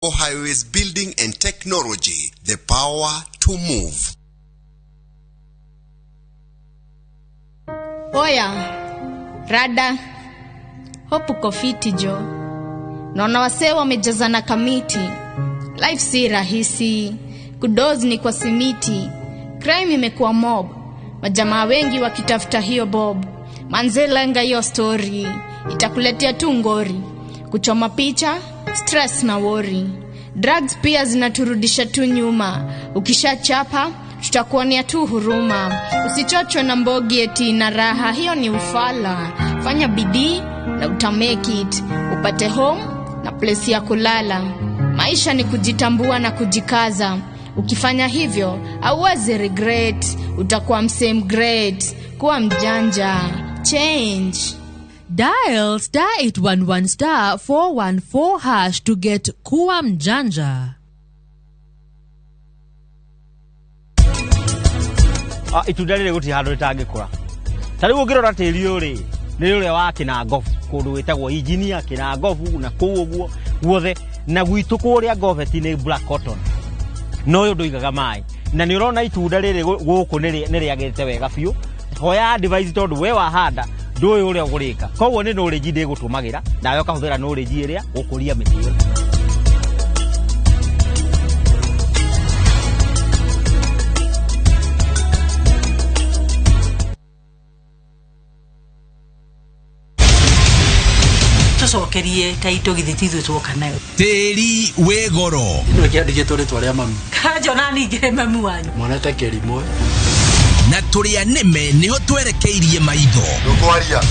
Highways Building and Technology, the power to move. Oya, rada, hope uko fiti jo. Naona wasee wamejazana kamiti. Life si rahisi, kudozi ni kwa simiti. Crime imekuwa mob, majamaa wengi wakitafuta hiyo bob. Manze, lenga hiyo story, itakuletea tu ngori. Kuchoma picha, stress na worry. Drugs pia zinaturudisha tu nyuma. Ukishachapa tutakuonea tu huruma. Usichochwe na mbogi eti na raha, hiyo ni ufala. Fanya bidii na utamake it, upate home na place ya kulala. Maisha ni kujitambua na kujikaza. Ukifanya hivyo, hauwezi regret, utakuwa msame great. Kuwa mjanja. Change. Dial star 811 star 414 hash to get Kuwa Mjanja. Ah, itunda rĩrĩ gũtirĩ handũ rĩtangĩkũra. Ta rĩu ũngĩrora tĩri ũyũ rĩ, nĩ ũrĩa wa Kĩnangobu, kũndũ gwĩtagwo Engineer Kĩnangobu na kũu ũguo guothe. Na gwitũ kũrĩa Ngobeti nĩ black cotton, na ũyũ ndũigaga maĩ. Na nĩ ũrona itunda rĩrĩ gũkũ nĩ rĩagĩrĩte wega biũ. Hoya advice, tondũ we wahanda ndũĩ ũrĩa ũgũrĩka, koguo nĩ knowledge ndĩgũtũmagĩra, nawe ũkahũthĩra knowledge ĩrĩa gũkũria mĩtĩ ĩyo. Tũcokerie taitũ, githĩ ti ithuĩ tuoka nayo? Tĩri wĩ goro. Nĩwe kĩandĩkĩtwo rĩtwa rĩa mami. Kanjona ningĩ mami wanyu. Mwana kĩrimũ. Na tũrĩa nĩme nĩho twerekeirie maitho. Ndũkwaria.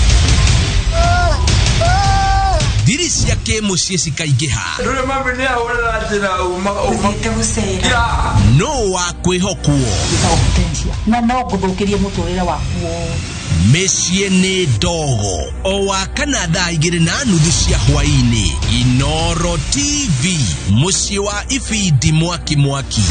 Thiri cia kĩmũciĩ cikaingĩha. Ndũrĩ mami nĩ ahũrĩra njĩra uma uma. Thiĩte gũcera. No wa kwĩhokwo. Wĩtagwo Hortensia, na no ngũthũkĩrie mũtũrĩre waku wothe. Mĩciĩ nĩ ndogo, o wa kana thaa 2:30 cia hwaĩ-inĩ, Inoro TV, mũciĩ wa ibindi mwaki mwaki.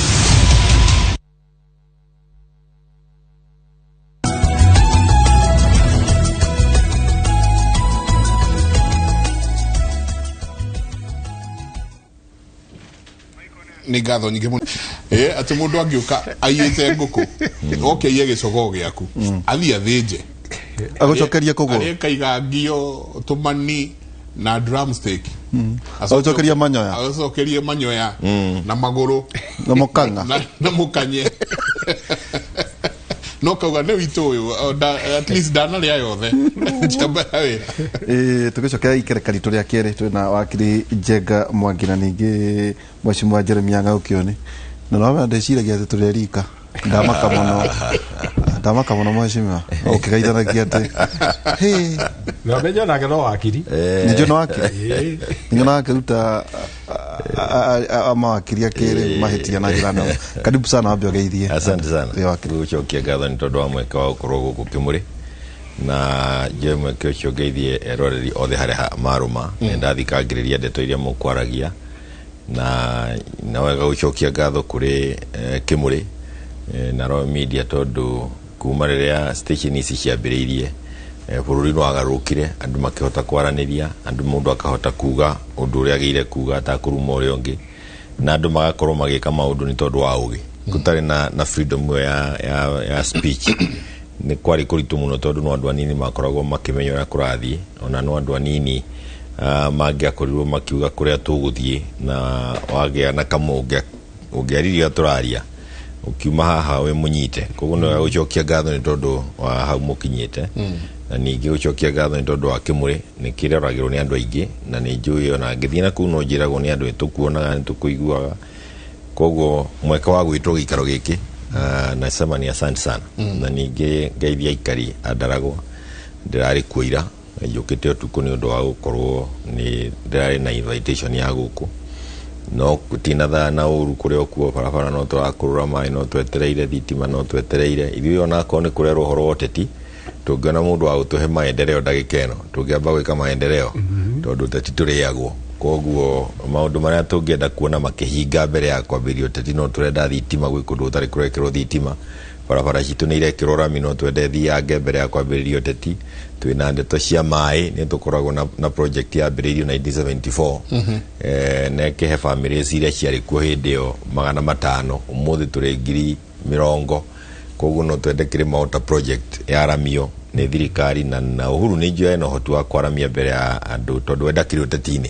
Nĩ ngatho nyingĩ mũno. Atĩ mũndũ angĩũka aiyĩte ngũkũ, oke aiye gĩcogoo gĩaku, athiĩ athĩnje, Agũcokerie kũgũrũ. Arĩe kaigangio, tũmani na drumstick. Agũcokerie manyoya. Agũcokerie manyoya na magũrũ. Na mũkang'a. Na mũkanye, no kauga nĩ witũ ũyũ, at least ndanarĩa yothe, njamba ya wĩra. Tũgĩcokera ikereka ritũ rĩa kerĩ, twĩna wakiri Njenga Mwangi na ningĩ Mheshimiwa Jeremia Ng'aũkĩoni, na no ndĩciragia atĩ tũrĩ rika. Ndamaka mũno, ndamaka mũno, mheshimiwa, ũkĩgaithanagia atĩ hĩ. Na menye nake no wakiri. Nĩnjũ no wakiri, nĩnyonaga akĩruta mawakiri akĩrĩ mahĩtia na njĩra nene. Karibu sana, wambe ũgeithie. Asante sana. Ĩ, wakiri. Gũcokia ngatho nĩ tondũ wa mweke wa gũkorwo gũkũ Kĩmũrĩ, na njoe mweke ũcio ngeithie eroreri othe harĩa marũma. Nĩ ndathikangĩrĩria ndeto iria mũkwaragia, na wega gũcokia ngatho kũrĩ Kĩmũrĩ na Royal Media, tondũ kuma rĩrĩa station ici ciambĩrĩirie, bũrũri nĩ wagarũrũkire, andũ makĩhota kwaranĩria, andũ mũndũ akahota kuga ũndũ ũrĩa agĩire kuga atakũruma ũrĩa ũngĩ, na andũ magakorwo magĩka maũndũ nĩ tondũ wa ũgĩ. Gũtarĩ na freedom ĩyo ya speech, nĩ kwarĩ kũritũ mũno, tondũ no andũ anini makoragwo makĩmenya ũrĩa kũrathiĩ, ona no andũ anini mangĩakorirwo makiuga kũrĩa tũgũthiĩ. Na wagĩa na kamũ ũngĩaririe ũrĩa tũraria, ũkiuma haha wĩ mũnyite. Koguo nĩ wega gũcokia ngatho nĩ tondũ wa hau mũkinyĩte, na ningĩ gũcokia ngatho nĩ tondũ wa Kĩmũrĩ nĩ kĩroragĩrwo nĩ andũ aingĩ, na nĩ njũĩ ona ngĩthiĩ na kũu no njĩragwo nĩ andũ nĩ tũkuonaga, nĩ tũkũiguaga. Koguo mweke wa gwĩtwo gĩikaro gĩkĩ, nasema ni asante sana. Na ningĩ ngeithia aikari a Ndaragwa. Ndĩrarĩ kuo ira, njũkĩte ũtukũ nĩ ũndũ wa gũkorwo nĩ ndĩrarĩ na invitation ya gũkũ, no tina thaa na ũru kũrĩa ũkuo barabara, no tũrakũrũra maĩ, no twetereire thitima, no twetereire ithuĩ. Onakorwo nĩ kũrerwo ũhoro wa ũteti, tũngĩona mũndũ wa gũtũhe maendeleo ndagĩka ĩno, tũngĩamba gwĩka maendeleo, tondũ ũteti tũrĩagwo. Koguo maũndũ marĩa tũngĩenda kuona makĩhinga mbere ya kwambĩrĩria ũteti, no tũrenda thitima gwĩ kũndũ gũtarĩ kũrekĩrwo thitima. Barabara citũ nĩ irekĩrwo rami, no twende thiange mbere ya kwambĩrĩria ũteti. Twĩna ndeto cia maĩ, nĩ tũkoragwo na project yambĩrĩirio 1974, na ĩkĩhe families iria ciarĩ kuo hĩndĩ ĩyo 500, ũmũthĩ tũrĩ 80,000. Koguo no twende Kĩrĩma Water Project yaramio nĩ thirikari na Uhuru nĩ njũĩ ena ũhoti wa kwaramia mbere ya andũ, tondũ we ndakĩrĩ ũteti-inĩ,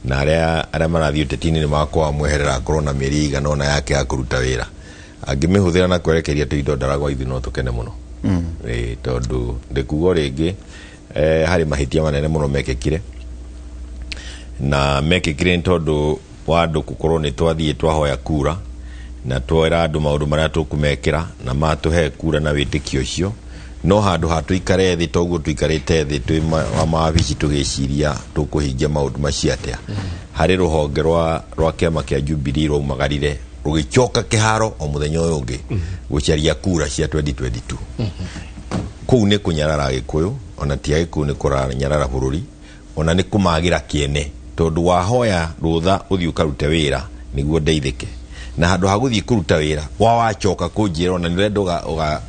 na arĩa marathiĩ ũteti-inĩ nĩ makwaga mweherera akorwo na mĩeri ĩigana ũna yake ya kũruta wĩra, angĩmĩhũthĩra na kwerekeria tũindo ndaragwa, ithuĩ no tũkene mũno. Tondũ ndĩkuga o rĩngĩ, harĩ mahĩtia manene mũno mekĩkire, na mekĩkire nĩ tondũ wa andũ gũkorwo nĩ twathiĩ twahoya kura na twera andũ maũndũ marĩa tũkũmekĩra na matũhe kura na wĩtĩkio ũcio. No handũ ha tũikare thĩ toguo tũikarĩte thĩ twĩ mawabici tũgĩciria tũkũhingia maũndũ macio atĩa, harĩ rũhonge rwa kĩama kĩa Jubilee rwaumagarire rũgĩcoka kĩharo o mũthenya ũyũ ũngĩ gũcaria kura cia 2022. Kũu nĩ kũnyarara Gĩkũyũ, ona ti Agĩkũyũ, nĩ kũnyarara bũrũri, ona nĩ kũmagĩra kĩene, tondũ wahoya rũtha ũthiĩ ũkarute wĩra nĩguo ndeithĩke, na handũ ha gũthiĩ kũruta wĩra wacoka kũnjĩra ona nĩ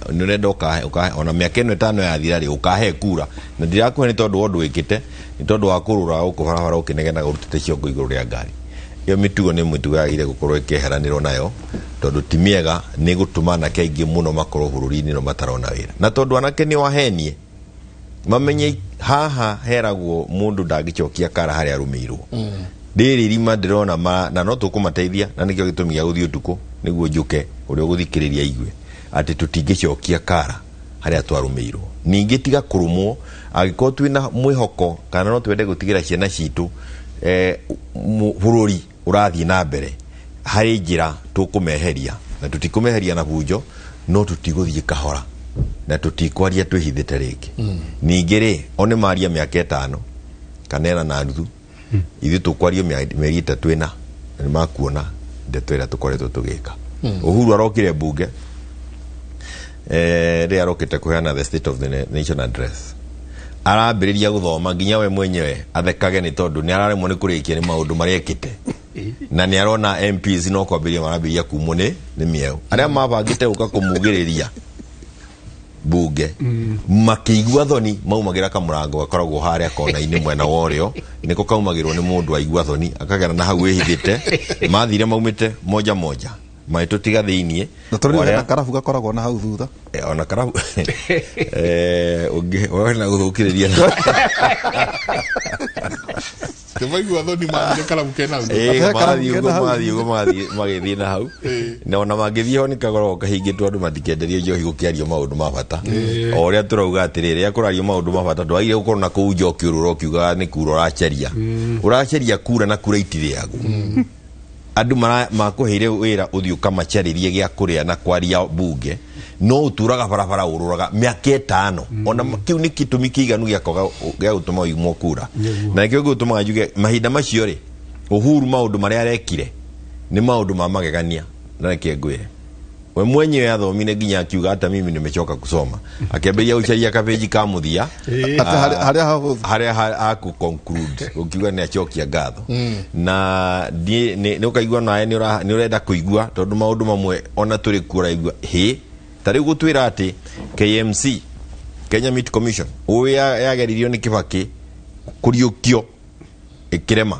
ũrenda ũkahe ona mĩaka ĩno 5 yathira rĩ, ũkahe kura, na ndirakũhe nĩ tondũ wa ũndũ wĩkĩte, nĩ tondũ wa kũrũra gũkũ barabara ũkĩnegenaga ũrutĩte ciongo igũrũ rĩa ngari. Ĩyo mĩtugo nĩ mĩtugo yagĩrĩire gũkorwo ĩkĩeheranĩrwo nayo, tondũ ti mĩega, nĩ gũtũma anake aingĩ mũno makorwo bũrũri-inĩ no matarona wĩra, na tondũ anake nĩ wahenie mamenye haha heragwo mũndũ ndangĩcokia kara harĩa arũmĩirwo. Rĩrĩ irima ndĩrona na no tũkũmateithia, na nĩkĩo gĩtũmi gĩa gũthiĩ ũtukũ nĩguo njũke ũrĩa ũgũthikĩrĩria aigue atĩ tũtingĩcokia kara harĩa twarũmĩirwo. Ningĩ tiga kũrũmwo, angĩkorwo twĩna mwĩhoko kana no twende gũtigĩra ciana citũ bũrũri ũrathiĩ na mbere, harĩ njĩra tũkũmeheria, na tũtikũmeheria na bunjo, no tũtigũthiĩ kahora na tũtikwaria twĩhithĩte rĩngĩ. Ningĩ rĩ, o nĩ maria mĩaka 5 kana 4.5, ithuĩ tũkwario mĩeri 3 ĩna, na nĩ makuona ndeto ĩrĩa tũkoretwo tũgĩka. Uhuru arokire mbunge rĩrĩa arokĩte kũheana the State of the Nation Address, arambĩrĩria gũthoma nginya we mwenyewe athekage, nĩ tondũ nĩ araremwo nĩ kũrĩkia nĩ maũndũ marĩa ekĩte, na nĩ arona MPs no kwambĩrĩria marambĩrĩria kumwo nĩ mĩeũ arĩa mabangĩte gũka kũmugĩrĩria bunge, makĩigua thoni maumagĩra kamũrango gakoragwo harĩa kona-inĩ mwena wa ũrĩo, nĩko kaumagĩrwo nĩ mũndũ aigua thoni akagera na hau wĩhithĩte. Mathire maumĩte moja moja magĩtũtiga thĩiniĩ. Na tũrĩ na karabu gakoragwo na hau thutha. Ona karabu ũngĩ wona gũthũkĩrĩria. Kĩmaigua thoni mathire karabu kena hau. Mathiĩ ũguo, mathiĩ ũguo, mathiĩ magĩthiĩ na hau, na ona mangĩthiĩ ho nĩ kagoragwo kahingĩtwo andũ matikenderio njohi gũkĩario maũndũ ma bata. O ũrĩa tũrauga atĩrĩrĩ, rĩrĩa kũrario maũndũ ma bata ndwagĩrĩire gũkorwo na kũu nja ũkĩũrũra ũkiugaga nĩ kura ũracaria. Ũracaria kura na kura itirĩagwo. Andũ makũheire wĩra ũthiĩ ũkamacarĩrie gĩa kũrĩa na kwaria bunge, no ũtũraga barabara ũrũraga mĩaka 5. Ona kĩu nĩ gĩtũmi kĩiganu gĩa kwaga gĩa gũtũma ũimwo kura, na nĩkĩo gĩgũtũmaga njuge mahinda macio rĩ, Uhuru maũndũ marĩa arekire nĩ maũndũ ma magegania. Na reke ngwĩre, we mwenyewe athomire nginya akiuga hata mimi nimechoka kusoma, akĩambĩrĩria gũcaria kabenji ka mũthia. Atĩ harĩa hahũthũ. Harĩa haku conclude ũkiuga nĩ acokia ngatho, na nĩ ũkaigua nawe nĩ ũrenda kũigua, tondũ maũndũ mamwe ona tũrĩ kuo ũraigua hĩ. Ta rĩu gũtwĩra atĩ KMC, Kenya Meat Commission, ũĩ yageririo nĩ Kibaki kũriũkio ĩkĩrema,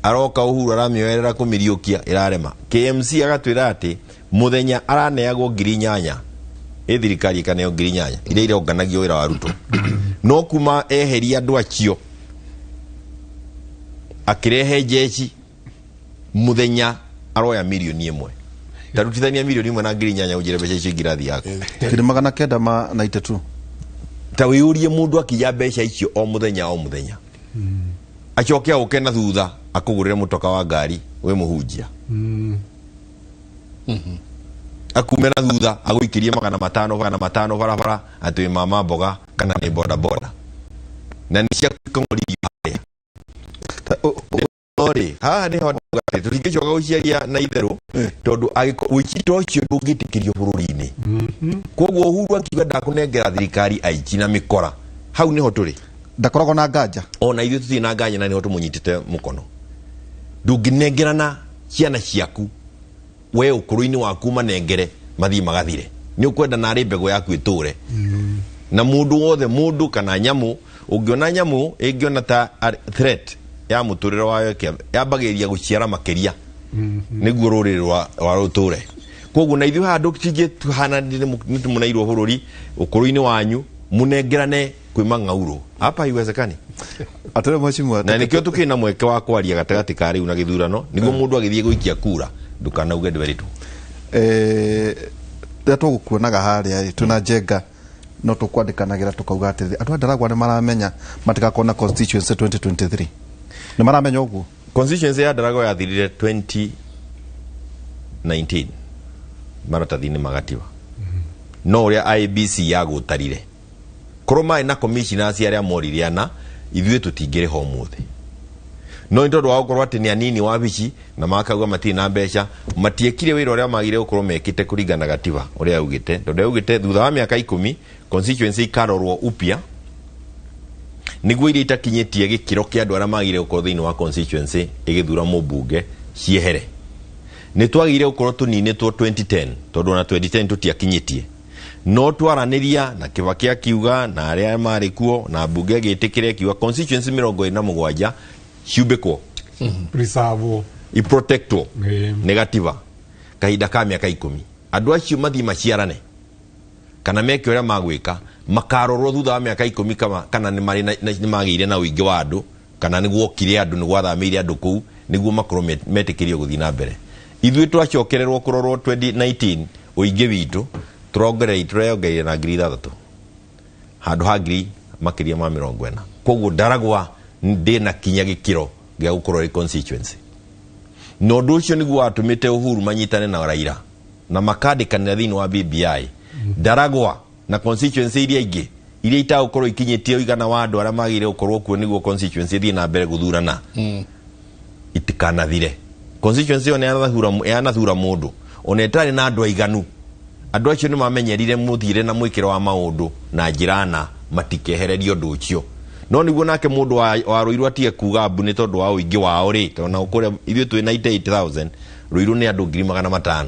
aroka Uhuru aramĩoerera kũmĩriũkia ĩrarema. KMC agatwĩra atĩ mũthenya araneagwo 8,000, ĩ thirikari ĩkaneo 8,000 iria ironganagio wĩra wa Ruto, no kuma eheria andũ acio akĩrehe njeci, mũthenya aroya 1 million. Ta rutithania 1 million na 8,000 ũnjĩre mbeca icio ingĩrathiĩ yaku. 992,000. Ta wĩyũrie, mũndũ akiya mbeca icio o mũthenya o mũthenya, acoke oke na thutha akũgũrĩre mũtoka wa ngari wĩ mũhunjia, akume na thutha agũikĩrie 500 500 barabara atĩ wĩ mama mboga kana nĩ boda boda na nĩ cia kũng'orithio harĩa. No rĩ, haha nĩho ndauga atĩ tũtingĩcoka gũciaria na itherũ, tondũ ũici ta ũcio ndũngĩtĩkĩrio bũrũri-inĩ. Koguo Uhuru akiuga ndakũnengera thirikari aici na mĩkora, hau nĩho tũrĩ. Ndakoragwo na nganja. Ona ithuĩ tũtirĩ na nganja, na nĩho tũmũnyitĩte mũkono. Ndũngĩnengerana ciana ciaku we ũkũrũ-inĩ waku manengere mathiĩ magathire. Nĩ ũkwenda narĩ mbegũ yaku ĩtũre. Na mũndũ wothe, mũndũ kana nyamũ, ũngĩona nyamũ ĩngĩona ta threat ya mũtũrĩre wayo, yambagĩrĩria gũciara makĩria nĩguo rũrĩrĩ rwa rũtũre. Koguo na ithuĩ haha ndũtingĩhana nĩ tũmũneirwo bũrũri ũkũrũ-inĩ wanyu mũnengerane kwĩ mang'aurũ, hapa haiwezekani. Atĩrĩ mheshimiwa, na nĩkĩo tũkĩrĩ na mweke wa kwaria gatagatĩ ka rĩu na gĩthurano, nĩguo mũndũ agĩthiĩ gũikia kura ndũkanauge ndweritwo. Rĩrĩa tũgũkuonaga harĩa ĩ twĩna Njenga, no tũkwandĩkanagĩra tũkauga atĩrĩrĩ, andũ a Ndaragwa nĩ maramenya matigakorwo na constituency 2023, nĩ maramenya ũguo? Constituency ya Ndaragwa yathirire 2019 maratathi-inĩ ma gatiba, no ũrĩa IEBC yagũtarire, korwo marĩ na commissioners arĩa morire ana, ithuĩ tũtingĩrĩ ho ũmũthĩ. No nĩ tondũ wa gũkorwo atĩ nĩ anini wabici na makauga matirĩ na mbeca, matiekire wĩra ũrĩa magire gũkorwo mekĩte kũringana na gatiba ũrĩa yaugĩte, tondũ yaugĩte thutha wa mĩaka 10 constituency ikarorwo upya nĩguo iria itakinyĩtie gĩkĩro kĩa andũ arĩa magire gũkorwo thĩinĩ wa constituency ĩgĩthura mũmbunge ciehere. Nĩ twagĩrĩire gũkorwo tũninĩtwo 2010, tondũ ona 2010 tũtiakinyĩtie, no twaranĩria na Kibaki akiuga na arĩa marĩ kuo na mbunge ĩgĩtĩkĩra, ĩkiuga constituency 27 ciumbĩkwo, Preserve. Iprotectwo nĩ gatiba kahinda ka mĩaka 10, andũ acio mathiĩ maciarane kana meke ũrĩa magwĩka, makarorwo thutha wa mĩaka 10 kana nĩ marĩ nĩ magĩire na ũingĩ wa andũ, kana nĩ gwokire andũ, nĩ gwathamĩire andũ kũu, nĩguo makorwo metĩkĩrio gũthiĩ na mbere. Ithuĩ twacokererwo kũrorwo 2019, ũingĩ witũ tũrongereire, tũreongereire na 6,000 handũ ha ngiri makĩria ma 40. Koguo Ndaragwa ndĩna kinya gĩkĩro gĩa gũkorwo ĩ constituency, na ũndũ ũcio nĩguo watũmĩte Uhuru manyitane na Raila na makandĩkanĩra thĩinĩ wa BBI, Ndaragwa na constituency iria ingĩ iria itagũkorwo ikinyĩtie ũigana wa andũ arĩa magĩrĩire gũkorwo kuo nĩguo constituency ĩthiĩ na mbere gũthurana itikanathire. Constituency ĩyo nĩ yanathura mũndũ ona ĩtarĩ na andũ aiganu. Andũ acio nĩ mamenyerire mũthiĩre na mwĩkĩre wa maũndũ na njĩra na matikehererio ũndũ ũcio. No nĩguo nake mũndũ wa Rũirũ atige kuga mbu nĩ tondũ wa ũingĩ wao rĩ, tondũ nao kũrĩa ithuĩ twĩ 98,000, Rũirũ nĩ andũ 500,000.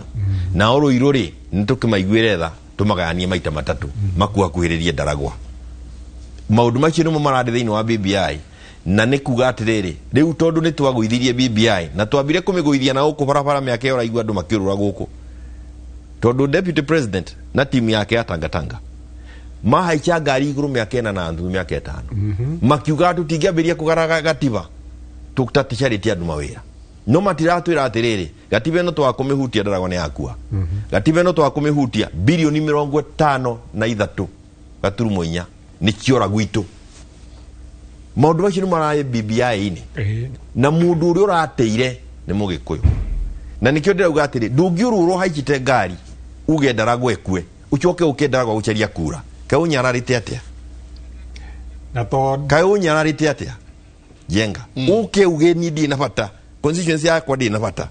Nao Rũirũ rĩ, nĩ tũkĩmaiguĩre tha, tũmagayanie maita matatũ makuhakuhĩrĩrie Ndaragwa. Maũndũ macio nĩmo mararĩ thĩinĩ wa BBI, na nĩ kuga atĩrĩrĩ, rĩu tondũ nĩ twagũithirie BBI na twambire kũmĩgũithia na gũkũ barabara mĩaka ĩyo ũraigua andũ makĩũrũra gũkũ, tondũ deputy president na timu yake ya tangatanga mahaica ngari igũrũ mĩaka 4 na nuthu, mĩaka 5, makiuga tũtingĩambĩrĩria kũgara gatiba tũtaticarĩtie andũ mawĩra. No matiratwĩra atĩrĩrĩ, gatiba ĩno twakũmĩhutia Ndaragwa nĩ yakua. Gatiba ĩno twakũmĩhutia, bilioni 53.4 nĩ ciora gwitũ. Maũndũ macio nĩ mararĩ BBI-inĩ, na mũndũ ũrĩa ũrateire nĩ Mũgĩkũyũ. Na nĩkĩo ndĩrauga atĩrĩ, ndũngĩũrũrwo haicite ngari uge Ndaragwa ĩkue, ũcoke ũke Ndaragwa gũcaria kura. Kaĩ ũnyararĩte atĩa? Na tondũ Kaĩ ũnyararĩte atĩa, Njenga? Ũke uge niĩ ndirĩ na bata, constituency yakwa ndĩrĩ na bata,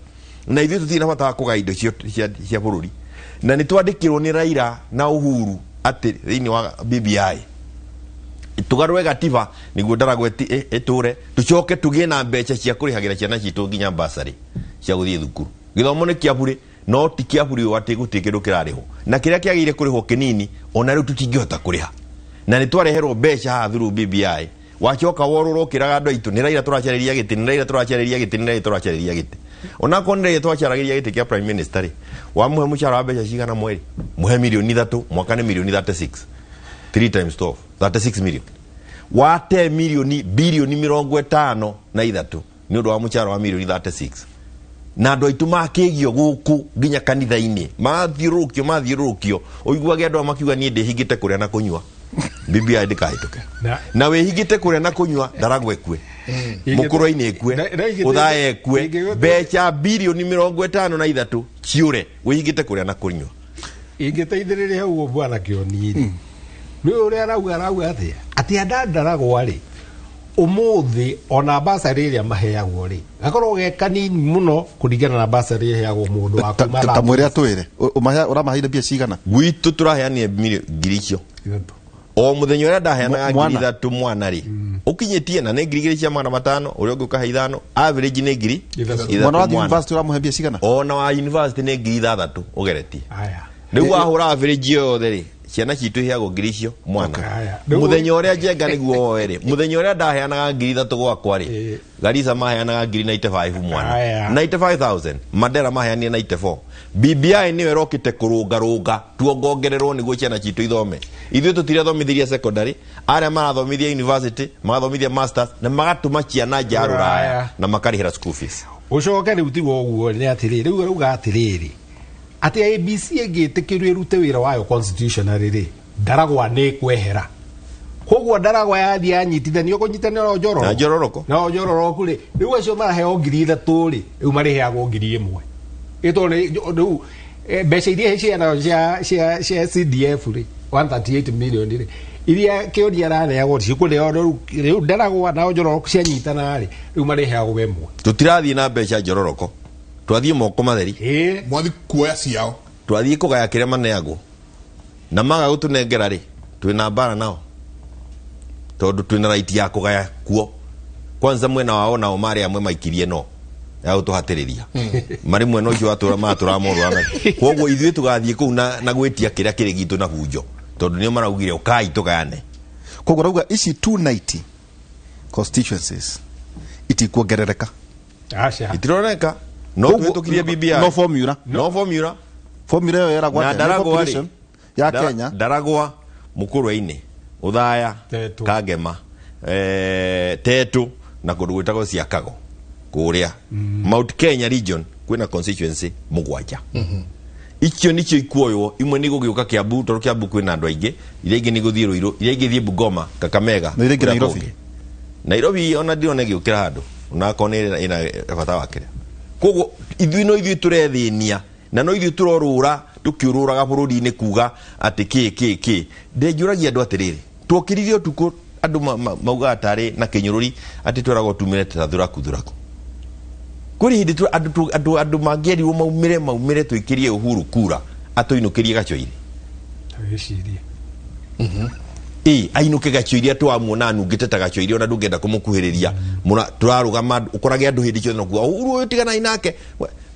na ithuĩ tũtirĩ na bata wa kũgaya indo cia bũrũri. Na nĩ twandĩkĩrwo nĩ Raila na Uhuru atĩ thĩinĩ wa BBI tũgarũre gatiba nĩguo Ndaragwa ĩtũre, tũcoke tũgĩe na mbeca cia kũrĩhagĩra ciana citũ nginya basarĩ cia gũthiĩ thukuru. Gĩthomo nĩ kĩa burĩ, no ti kĩa burĩ ũũ atĩ gũtirĩ kĩndũ kĩrarĩhwo, na kĩrĩa kĩagĩrĩire kũrĩhwo kĩnini ona rĩu tũtingĩhota kũrĩha. Na nĩ twareherwo mbeca haha through BBI, wacoka worũrwo ũkĩraga andũ aitũ nĩ Raila tũracarĩria gĩtĩ, nĩ Raila tũracarĩria gĩtĩ, nĩ Raila tũracarĩria gĩtĩ. Onakorwo nĩ Raila twacaragĩria gĩtĩ kĩa prime minister rĩ, wamũhe mũcara wa mbeca cigana mweri? Mũhe 3 milioni, mwaka nĩ milioni 36, 3 times 12, 36 million. Wate milioni bilioni 53 nĩ ũndũ wa mũcara wa milioni 36, na andũ aitũ makĩgio gũkũ nginya kanitha-inĩ, mathiũrũrũkio, mathiũrũrũkio, ũiguage andũ aya makiuga niĩ ndĩhingĩte kũrĩa na kũnyua BBI ndĩkahĩtũke. Na wĩhingĩte kũrĩa na kũnyua, Ndaragwa ĩkue, mũkũrwa-inĩ ĩkue, ũthaya ĩkue, mbeca bilioni 53 ciũre, wĩhingĩte kũrĩa na kũnyua. Ingĩteithĩrĩria hau ũguo bwana Kĩoni rĩ, nĩ ũrĩa arauga atĩa, atĩ andũ a Ndaragwa rĩ, ũmũthĩ ona basarĩ ĩrĩa maheagwo rĩ, gakorwo ge kanini mũno kũringana na basarĩ ĩheagwo mũndũ wa kuma Ta mwĩre atwĩre ũramaheire mbia cigana? Gwitũ tũraheanire ngiri icio o mũthenya ũrĩa ndaheanaga ngiri Mwana. 3 mwana rĩ, ũkinyĩtie na nĩ 2500, ũrĩa ũngĩ ũkahe 5, average nĩ ngiri 3 Mwana wa mwana. university ũramũhe mbia cigana? Ona wa university nĩ 6,000 ũgeretie. Aya. Rĩu wahũra average yothe rĩ, ciana citũ iheagwo ngiri icio mwana. Haya. Mũthenya ũrĩa Njenga nĩguo woe rĩ, mũthenya ũrĩa ndaheanaga 3,000 gwakwa rĩ, Ĩĩ. Garissa maheanaga ngiri 95 mwana. Haya. 95,000 Mandera maheanire 94. BBI nĩyo ĩrokĩte kũrũngarũnga tuongongererwo nĩguo ciana citũ ithome. Ithuĩ tũtirathomithirie secondary, arĩa marathomithia university, magathomithia masters na magatũma ciana nja ya rũraya Rũraya. na makarĩhĩra school fees. Ũcoke rĩu tiga ũguo nĩ atĩrĩrĩ, rĩu arauga atĩrĩrĩ, atĩ IEBC ĩngĩtĩkĩrio ĩrute wĩra wayo constitutionally rĩ, Ndaragwa nĩ ĩkwehera. Koguo Ndaragwa yathiĩ yanyitithanio kũnyitanio na Njororo, Na Njororoko. na Njororoku rĩ, rĩu acio maraheo 3,000 rĩ, rĩu marĩheagwo 1,000. Ĩtondũ rĩu mbeca iria ciheanagwo cia CDF rĩ, 138 million rĩ, iria Kĩoni araneagwo cikũneo rĩu Ndaragwa na Njororoku cianyitana rĩ, rĩu marĩheagwo ĩmwe. Tũtirathiĩ na mbeca Njororoko, twathiĩ moko matheri. Ĩĩ. Mwathi kuoya ciao. Twathiĩ kũgaya kĩrĩa maneagwo na maga gũtũnengera rĩ, twĩna mbara nao tondũ twĩna right ya kũgaya kuo. Kwanza mwena wao nao marĩ amwe maikirie no ya gũtũhatĩrĩria marĩ mwena ũcio watũra matũra morũra. Koguo ithuĩ tũgathiĩ kũu na gwĩtia kĩrĩa kĩrĩ gitũ na bunjo, tondũ nĩo maraugire ũkai tũgayane. Koguo rauga ici 290 constituencies itikuongerereka. Aca. Itironeka no twĩtũkirie BBI. No formula. No formula. Formula ĩyo yeragwo Na atĩa? Nĩ Ndaragwa rĩ, population ya Kenya. Ndaragwa, Mũkũrwe-inĩ, Ũthaya, Tetu. Kangema, Tetu na kũndũ gwĩtagwo Ciakago kũrĩa Mount Kenya region kwĩna constituency 7. Icio nicio ikuoywo, imwe nĩ igũgĩũka Kiambu tondũ Kiambu kwĩna andũ aingĩ, iria ingĩ nĩ igũthiĩ Ruiru, iria ingĩ ithiĩ Bungoma, Kakamega, Na iria ingĩ kũrĩa Nairobi. kũngĩ. Nairobi ona ndirona ĩgĩũkĩra handũ, onakorwo nĩ ĩna bata wa kĩrĩa. Koguo ithuĩ no ithuĩ tũrethĩnia na no ithuĩ tũrorũra tũkĩũrũraga bũrũri-inĩ kuga atĩ kĩ kĩ kĩ. Ndĩnjũragia andũ atĩrĩrĩ, twokĩrire ũtukũ andũ maugaga tarĩ na kĩnyũrũri atĩ tweragwo tumĩre ta thuraku thuraku. Kũrĩ hĩndĩ andũ mangĩerirwo maumĩre tũikĩrie Uhuru kura atũinũkĩrie Gachoiri. Wĩcirie. Ĩ, ainũke Gachoiri atwamuona anungĩte ta Gachoiri ona ndũngĩenda kũmũkuhĩrĩria. Tũrarũgama ũkorage andũ hĩndĩ ciothe no kuga Uhuru ũyũ tiganai nake.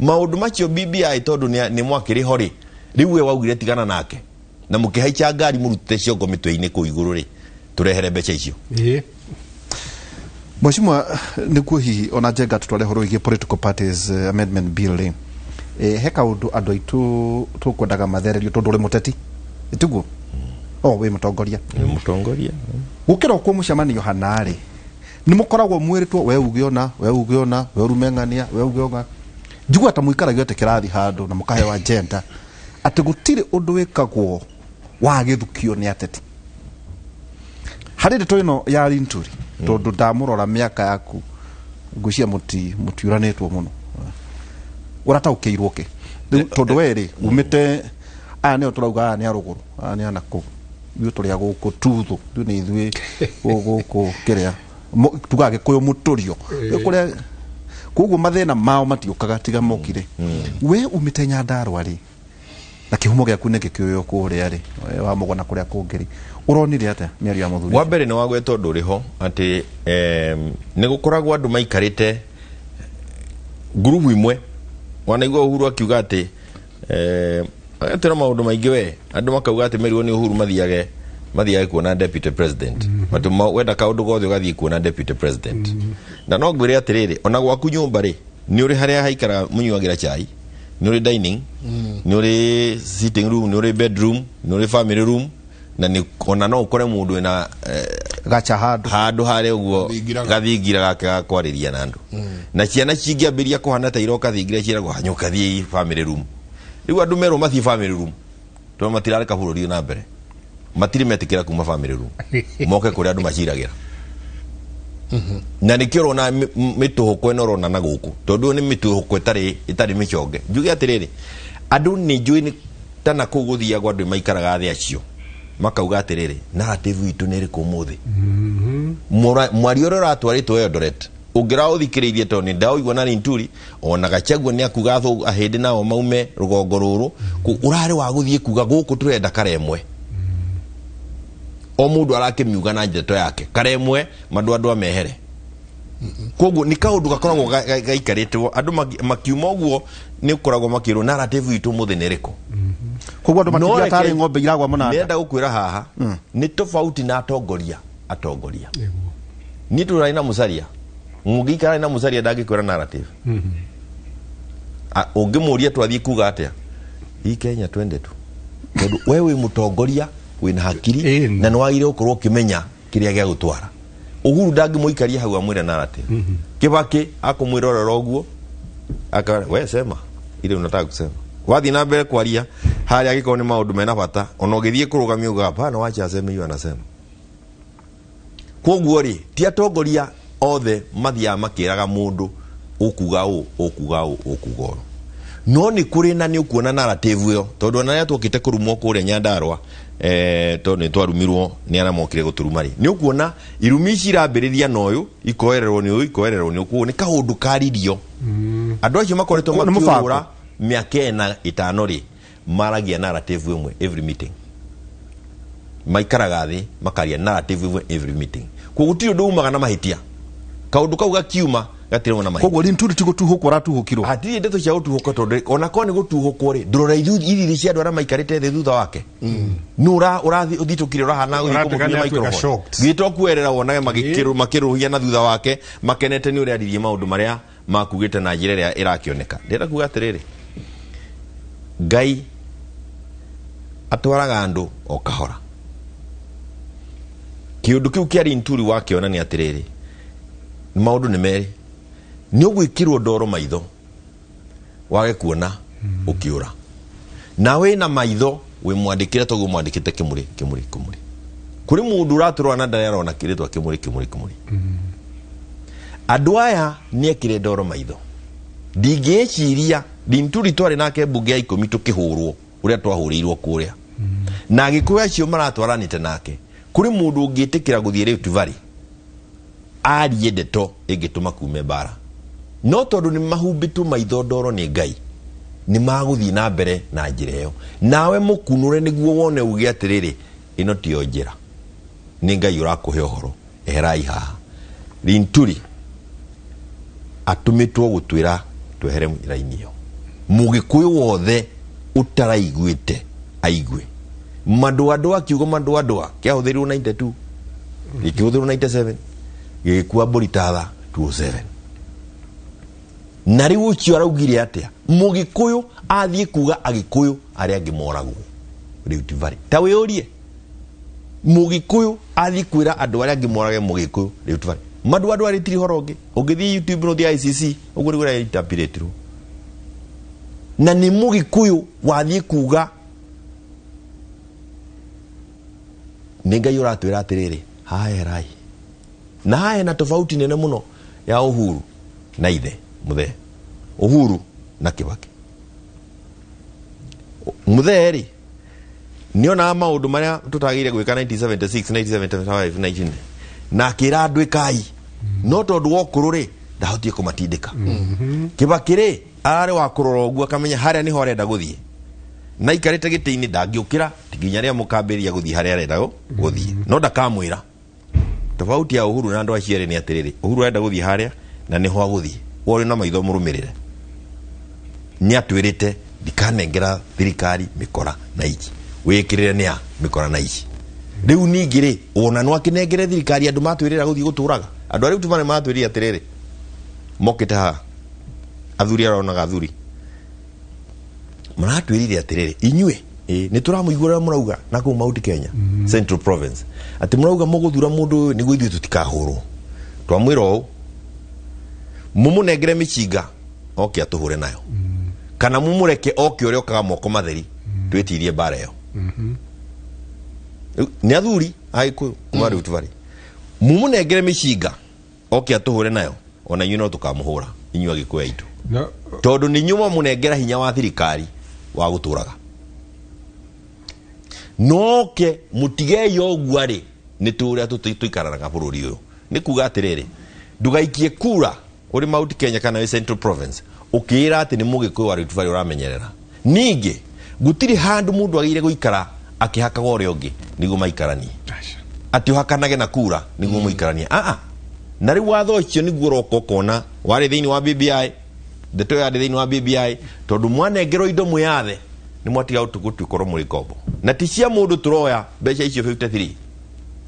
Maũndũ macio BBI tondũ nĩ mwakĩrĩ ho rĩ, rĩu we waugire tigana nake na mũkĩhaica ngari mũrutĩte ciongo mĩtwe-inĩ kũu igũrũ rĩ, tũrehere mbeca icio. Ĩ. Mheshimiwa, nĩguo hihi ona Njenga tũtware ũhoro wĩgiĩ political parties amendment bill rĩ, he kaũndũ andũ aitũ tũkwendaga mathererio tondũ ũrĩ mũteti, tiguo? O wĩ mũtongoria. Nĩ mũtongoria. Gũkĩrokwo mũcemanio hana rĩ, nĩ mũkoragwo mwĩrĩtwo we uge ũna, we uge ũna, we ũrume ng'ania, we uge ũna. Njiguaga ta mũikaragio atĩ kĩrathi handũ na mũkaheo agenda atĩ gũtirĩ ũndũ wĩkagwo wa gĩthukio nĩ ateti. Harĩ ndeto ĩno ya Linturi, tondũ ndamũrora mĩaka yaku ngwĩciria mũtiũranĩtwo mũno, ũrataũkĩirwo kĩ? Rĩu tondũ we rĩ umĩte aya nĩo tũrauga aya nĩ a rũgũrũ, aya nĩ a nakũu, ithuĩ tũrĩ a gũkũ tuthũ, ithuĩ nĩ ithuĩ gũkũ kĩrĩa tugaga Gĩkũyũ mũtũrio. Rĩu kũrĩa koguo mathĩna mao matiũkaga tiga mokire. We umĩte Nyandarua rĩ, na kĩhumo gĩaku nĩ gĩkĩũyũ kũrĩa rĩ, wa Mũgona kũrĩa kũngĩ rĩ, ũronire atĩa mĩario ya mũthuri? Wa mbere nĩ wagweta ũndũ ũrĩ ho atĩ nĩ gũkoragwo andũ maikarĩte ngurubu imwe. Wanaigua Uhuru akiuga atĩ agatwĩra maũndũ maingĩ we, andũ makauga atĩ merirwo nĩ Uhuru mathiage kuona deputy president. Atĩ wenda kaũndũ gothe ũgathiĩ kuona deputy president. Na no ngwĩre atĩrĩrĩ, ona gwaku nyũmba rĩ, nĩ ũrĩ harĩa haikaraga mũnyuagĩra chai, nĩ ũrĩ dining, nĩ ũrĩ sitting room, nĩ ũrĩ bedroom, nĩ ũrĩ family room, na nĩ ona no ũkore mũndũ wĩna gacha handũ handũ harĩa ũguo Gathingira. gathingira gake ga kwarĩria na andũ. Na ciana cingĩambĩrĩria kũhana ta iroka thingira ciĩragwo hanyũka thiĩ family room. Rĩu andũ merwo mathiĩ family room tondũ matirareka bũrũri na mbere, matirĩ metĩkĩra kuma family room moke kũrĩa andũ maciragĩra. Na nĩkĩo ũrona mĩtũhũko ĩno ũrona na gũkũ, tondũ ĩyo nĩ mĩtũhũko ĩtarĩ mĩconge. Njuge atĩrĩrĩ, andũ nĩ njũĩ nĩ ta na kũu gũthiagwo andũ maikaraga thĩ acio makauga atĩrĩrĩ, narrative itũ nĩ ĩrĩkũ ũmũthĩ? Mwario ũrĩa ũratwarĩtwo Eldoret ũngĩra ũthikĩrĩirie tondũ nĩ ndaũigua na Linturi ona Gachagua nĩ akuga ahĩndĩ nao maume rũgongo rũrũ, ũrarĩ wa gũthiĩ kuga gũkũ tũrenda karemwe. O mũndũ arakĩmiuga na ndeto yake, karemwe mandũ andũ amehere. Koguo nĩ kaũndũ gakoragwo gaikarĩtwo andũ makiuma ũguo nĩ ũkoragwo makĩrwo narrative itũ ũmũthĩ nĩ ĩrĩkũ. Koguo andũ No matingiuga tarĩ reke- ng'ombe iragwa mũnanda. Ndĩrenda gũkwĩra haha nĩ tofauti na atongoria atongoria niĩ tũrarĩ na Musalia, mũngĩikara na Musalia ndangĩkwĩra narrative. Ũngĩmũria twathiĩ kuga atĩa hii Kenya twende tu, tondũ we wĩ mũtongoria wĩna hakiri na nĩ wagĩrĩire gũkorwo ũkĩmenya kĩrĩa gĩa gũtwara. Uhuru ndangĩmũikaria hau amwĩre narrative. Kibaki akũmwĩrorera ũguo aka we sema ile unataka kusema, wathiĩ na mbere kwaria harĩa angĩkorwo nĩ maũndũ mena bata, ona ũgĩthiĩ kũrũgamia uga hapana, wacha aseme hiyo anasema. Koguo rĩ, ti atongoria othe mathiaga makĩraga mũndũ ũkuga ũũ, ũkuga ũũ, ũkuga ũũ, no nĩ kũrĩ na nĩ ũkuona narrative ĩyo, tondũ ona rĩrĩa twokĩte kũrumwo kũrĩa Nyandarua, tondũ nĩ twarumirwo nĩ arĩa mokire gũtũruma rĩ, nĩ ũkuona irumi ici irambĩrĩria na ũyũ, ikoererwo nĩ ũyũ, ikoererwo nĩ ũyũ, koguo nĩ kaũndũ karirio. Andũ acio makoretwo Nĩ mũbango. makĩũrũra mĩaka ĩna ĩtano rĩ, maragia narrative ĩmwe every meeting, maikaraga thĩ makaria narrative ĩmwe every meeting, koguo gũtirĩ ũndũ umaga na mahĩtia, kaũndũ kau gakiuma gatirĩ na mahĩtia. Koguo Linturi ti gũtuhũkwo aratuhũkirwo? Hatirĩ ndeto cia gũtuhũka, tondũ ona korwo nĩ gũtuhũkwo rĩ, ndũrora ithiri cia andũ arĩa maikarĩte thĩ thutha wake nũ ũrathiĩ ũthitũkire ũrahana gũthiĩ Ũratuĩka kũmũkinyia nĩ atuĩka microphone. shocked. Githĩ to kuerera wonage makĩrũhia na thutha wake makenete nĩ ũrĩa aririe maũndũ marĩa makugĩte na njĩra ĩrĩa ĩrakĩoneka. Ndĩrenda kuga atĩrĩrĩ, Ngai atwaraga andũ o kahora. Kĩũndũ kĩu kĩa Linturi wakĩona nĩ atĩrĩrĩ, maũndũ nĩ merĩ, nĩ ũgwĩkĩrwo ndoro maitho wage kuona ũkĩũra, na wĩna maitho wĩ mwandĩkĩre toguo mwandĩkĩte Kĩmũrĩ Kĩmũrĩ Kĩmũrĩ. Kũrĩ mũndũ ũratũrora na ndarĩ arona kĩrĩtwa Kĩmũrĩ Kĩmũrĩ Kĩmũrĩ. Andũ aya nĩ ekĩre ndoro maitho. Ndingĩciria Linturi twarĩ nake mbunge ya 10 tũkĩhũrwo ũrĩa twahũrĩirwo kũrĩa, na Agĩkũyũ acio maratwaranĩte nake, kũrĩ mũndũ ũngĩtĩkĩra gũthiĩ Rift Valley arie ndeto ĩngĩtũma kume mbara, no tondũ nĩ mahumbĩtwo maitho ndoro nĩ Ngai, nĩ magũthiĩ na mbere na njĩra ĩyo. Nawe mũkunũre nĩguo wone uge atĩrĩrĩ, ĩno tiyo njĩra, nĩ Ngai ũrakũhe ũhoro, eherai haha. Linturi atũmĩtwo gũtwĩra twehere raini ĩyo. Mũgĩkũyũ wothe ũtaraiguĩte aigue. Manduandua kiugo manduandua kĩahũthĩrirwo 92, gĩkĩhũthĩrwo 97, gĩgĩkua mbũri tatha 207. Na rĩu ũcio araugire atĩa? Mũgĩkũyũ athiĩ kuga Agĩkũyũ arĩa angĩ moragwo Rift Valley. Ta wĩyũrie, Mũgĩkũyũ athiĩ kwĩra andũ arĩa angĩ morage Mũgĩkũyũ Rift Valley. Manduandua rĩtirĩ horo ũngĩ. Ũngĩthiĩ YouTube no ũthiĩ ICC, ũguo nĩguo ĩrainterpretirwo. Na nĩ Mũgĩkũyũ wathiĩ kuga nĩ Ngai ũratwĩra atĩrĩrĩ, haha eherai. Na haha hena tofauti nene mũno ya Uhuru na ithe Muthee, Uhuru na Kibaki. Muthee rĩ, nĩonaga maũndũ marĩa tũtagĩrĩire gwĩka 1976, 1975, 19 na akĩra andũ ĩkai, no tondũ wa ũkũrũ rĩ, ndahotire kũmatindĩka. Kibaki rĩ, ararĩ wa kũrora ũguo akamenya harĩa nĩho arenda gũthiĩ, na aikarĩte gĩtĩ-inĩ ndangĩũkĩra nginya rĩrĩa mũkambĩrĩria gũthiĩ harĩa arenda gũthiĩ, no ndakamwĩra. Tofauti ya Uhuru na andũ acio erĩ nĩ atĩrĩrĩ, Uhuru arenda gũthiĩ harĩa na nĩho agũthiĩ, we ũrĩ na maitho mũrũmĩrĩre. Nĩ atwĩrĩte ndikanengera thirikari mĩkora na ici, wĩkĩrĩre nĩ a mĩkora na ici. Rĩu ningĩ rĩ, ona no akĩnengere thirikari andũ matwĩrĩra gũthiĩ gũtũraga. Andũ arĩa tuma matwĩrire atĩrĩrĩ, mokĩte haha athuri aronaga athuri maratwĩrire atĩrĩrĩ, inyuĩ nĩ tũramũigua ũrĩa mũrauga na kũu Mount Kenya Central Province, atĩ mũrauga mũgũthura mũndũ ũyũ nĩguo ithuĩ tũtikahũrwo. Twamwĩra ũũ, mũmũnengere mĩcinga oke atũhũre nayo, kana mũmũreke oke ũrĩa okaga moko matheri twĩtirie mbara ĩyo. Rĩu, nĩ athuri a Gĩkũyũ kuma Rift Valley, mũmũnengere mĩcinga oke atũhũre nayo, ona inyuĩ no tũkamũhũra inyuĩ Agĩkũyũ aitũ, tondũ nĩ inyuĩ mwamũnengera hinya wa thirikari wa gũtũraga. Noke mũtigei ũguo rĩ, nĩ tũrĩa tũikaranaga bũrũri ũyũ. Nĩ kuga atĩrĩrĩ, ndũgaikie kura ũrĩ Mount Kenya kana wĩ Central Province ũkĩĩra atĩ nĩ Mũgĩkũyũ wa Rift Valley ũramenyerera. Ningĩ gũtirĩ handũ mũndũ agĩrĩire gũikara akĩhakaga ũrĩa ũngĩ nĩguo maikaranie, atĩ ũhakanage na kura nĩguo mũikaranie. Aa, na rĩu watho ũcio nĩguo ũroka ũkona warĩ thĩinĩ wa BBI, ndeto ĩyo yarĩ thĩinĩ wa BBI, tondũ mwanengerwo indo mwĩyathe Nĩ mwatiga gũtuĩkorwo mũrĩ ngombo na ti cia mũndũ. Tũroya mbeca icio 53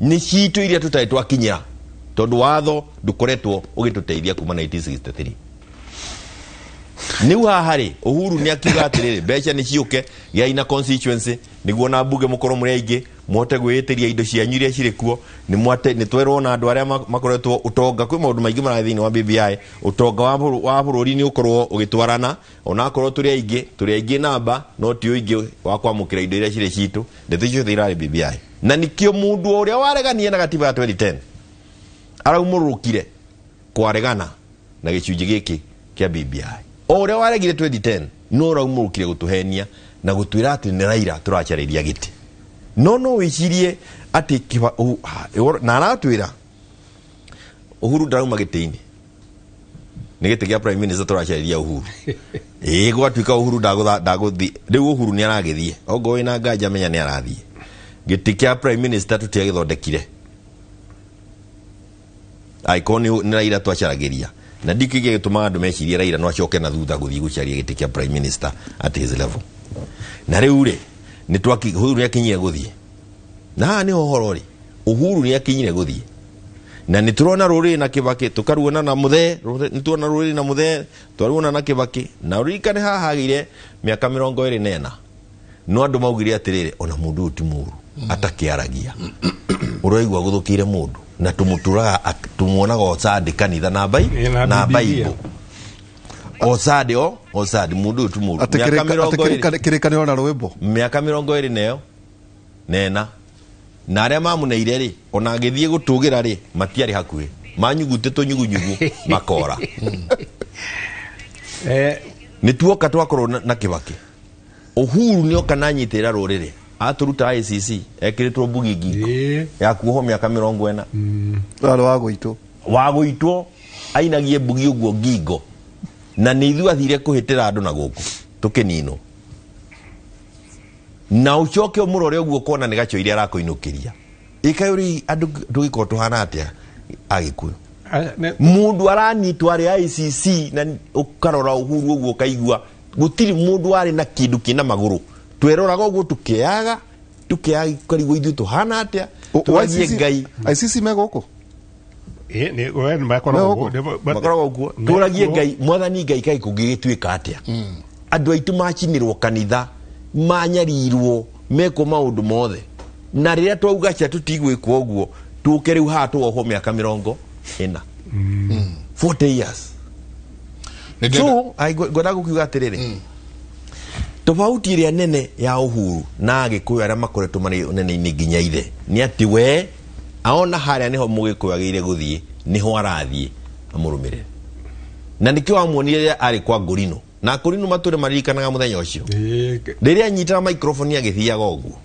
nĩ citũ iria tũtarĩ twakinyĩra, tondũ watho ndũkoretwo ũgĩtũteithia kuma 1963. Nĩu haha rĩ, Uhuru nĩ akiuga atĩrĩrĩ, mbeca nĩ ciũke, gĩai na constituency nĩguo na mbunge mũkorwo mũrĩ aingĩ, mũhote gwĩĩtĩria indo cianyu iria cirĩ kuo. Nĩ mwate nĩ twerwo na andũ arĩa makoretwo ũtonga. Kwĩ maũndũ maingĩ marathiĩ thĩinĩ wa BBI. Ũtonga wa bũrũri nĩ ũkorwo ũgĩtwarana, onakorwo tũrĩ aingĩ namba, no ti ũingĩ wa kwamũkĩra indo iria cirĩ citũ. Ndeto icio ciothe irarĩ BBI, na nikĩo mũndũ o ũrĩa wareganie na gatiba ya 2010 araumũrũkire kwaregana na gĩcunjĩ gĩkĩ kĩa BBI. O ũrĩa waregire 2010 no ũraumũrũkire gũtũhenia na gũtwĩra atĩ nĩ Raila tũracarĩria gĩtĩ. No wĩcirie atĩ na aratwĩra Uhuru ndarauma gĩtĩ-inĩ, nĩ gĩtĩ gĩa prime minister tũracarĩria Uhuru. Ĩĩ, gwatuĩka Uhuru ndagũthiĩ rĩu, Uhuru nĩ aragĩthiĩ. Ongorwo wĩna nganja, menya nĩ arathiĩ. Gĩtĩ kĩa prime minister tũtiagĩthondekire angĩkorwo nĩ Raila twacaragĩria, na ndikĩ gĩgĩtũmaga andũ mecirie Raila no acoke na thutha gũthiĩ gũcaria gĩtĩ kĩa prime minister at his level. Na rĩu rĩ, nĩ twaki Uhuru nĩ akinyire gũthiĩ, na haha nĩho ũhoro rĩ, Uhuru nĩ akinyire gũthiĩ, na nĩ tũrona rũrĩrĩ na Kĩbakĩ, tũkaruona na Mũthee, nĩ tuona rũrĩrĩ na Mũthee, twaruona na Kĩbakĩ. Na ũririkane haha hagĩire mĩaka 24, no andũ maugire atĩrĩrĩ, ona mũndũ ũyũ ti mũru atakĩaragia, ũraigua gũthũkĩire mũndũ na tũmũtũraga tũmuonaga o Sunday kanitha na Ĩ, na na Bibilia. Bible o Sunday, o Sunday, mũndũ ũyũ ti mũru. Atĩ Mĩaka atĩ 20 kĩrĩkanĩro na rwĩmbo. Mĩaka 20 neyo nena, na arĩa mamũneire rĩ, ona agĩthiĩ gũtũgĩra rĩ, matiarĩ hakuhĩ, manyugute tũnyugunyugu makora. Nĩ tuoka twakorwo na Kĩbakĩ. Uhuru nĩ oka na anyitĩrĩra rũrĩrĩ, atũruta ICC ekĩrĩtwo mbugi ngingo ya kuohwo mĩaka 40. Warĩ wa gũitwo. Wa gũitwo, ainagie mbugi ũguo ngingo, na nĩ ithuĩ athire kũhĩtĩra andũ na gũkũ tũkĩninwo. Na ũcoke ũmũrore ũguo ũkona nĩ gacoire arakũinũkĩria. Ĩkaĩ rĩ, andũ tũgĩkorwo tũhana atĩa Agĩkũyũ? Mũndũ aranyitwo arĩ ICC, na ũkarora Uhuru ũguo ũkaigua gũtirĩ mũndũ warĩ na kĩndũ kĩna magũrũ. Tweroraga ũguo tũkĩaga tũkĩaga, karigwo ithuĩ tũhana atĩa? Tũragie Ngai. ICC me gũkũ. Makoragwo makoragwo kuo. Tũragie Ngai, Mwathani Ngai, kaĩ kũngĩgĩtuĩka atĩa? Andũ aitũ macinĩrwo kanitha, manyarirwo, mekwo maũndũ mothe, na rĩrĩa twauga cia tũtigwĩkwo ũguo, tũke rĩu haha tũohwo mĩaka 40, 40 years. So ngwenda gũkiuga atĩrĩrĩ, tofauti ĩrĩa nene ya Uhuru na Agĩkũyũ arĩa makoretwo marĩ ũnene-inĩ nginya ithe nĩ atĩ we aona harĩa nĩho Mũgĩkũyũ agĩrĩire gũthiĩ, nĩho arathiĩ amũrũmĩrĩre. Na nĩkĩo wamuonire rĩrĩa arĩ kwa Ngũrinũ, na Ngũrinũ matũre maririkanaga mũthenya ũcio rĩrĩa anyitaga microphone agĩthiaga ũguo.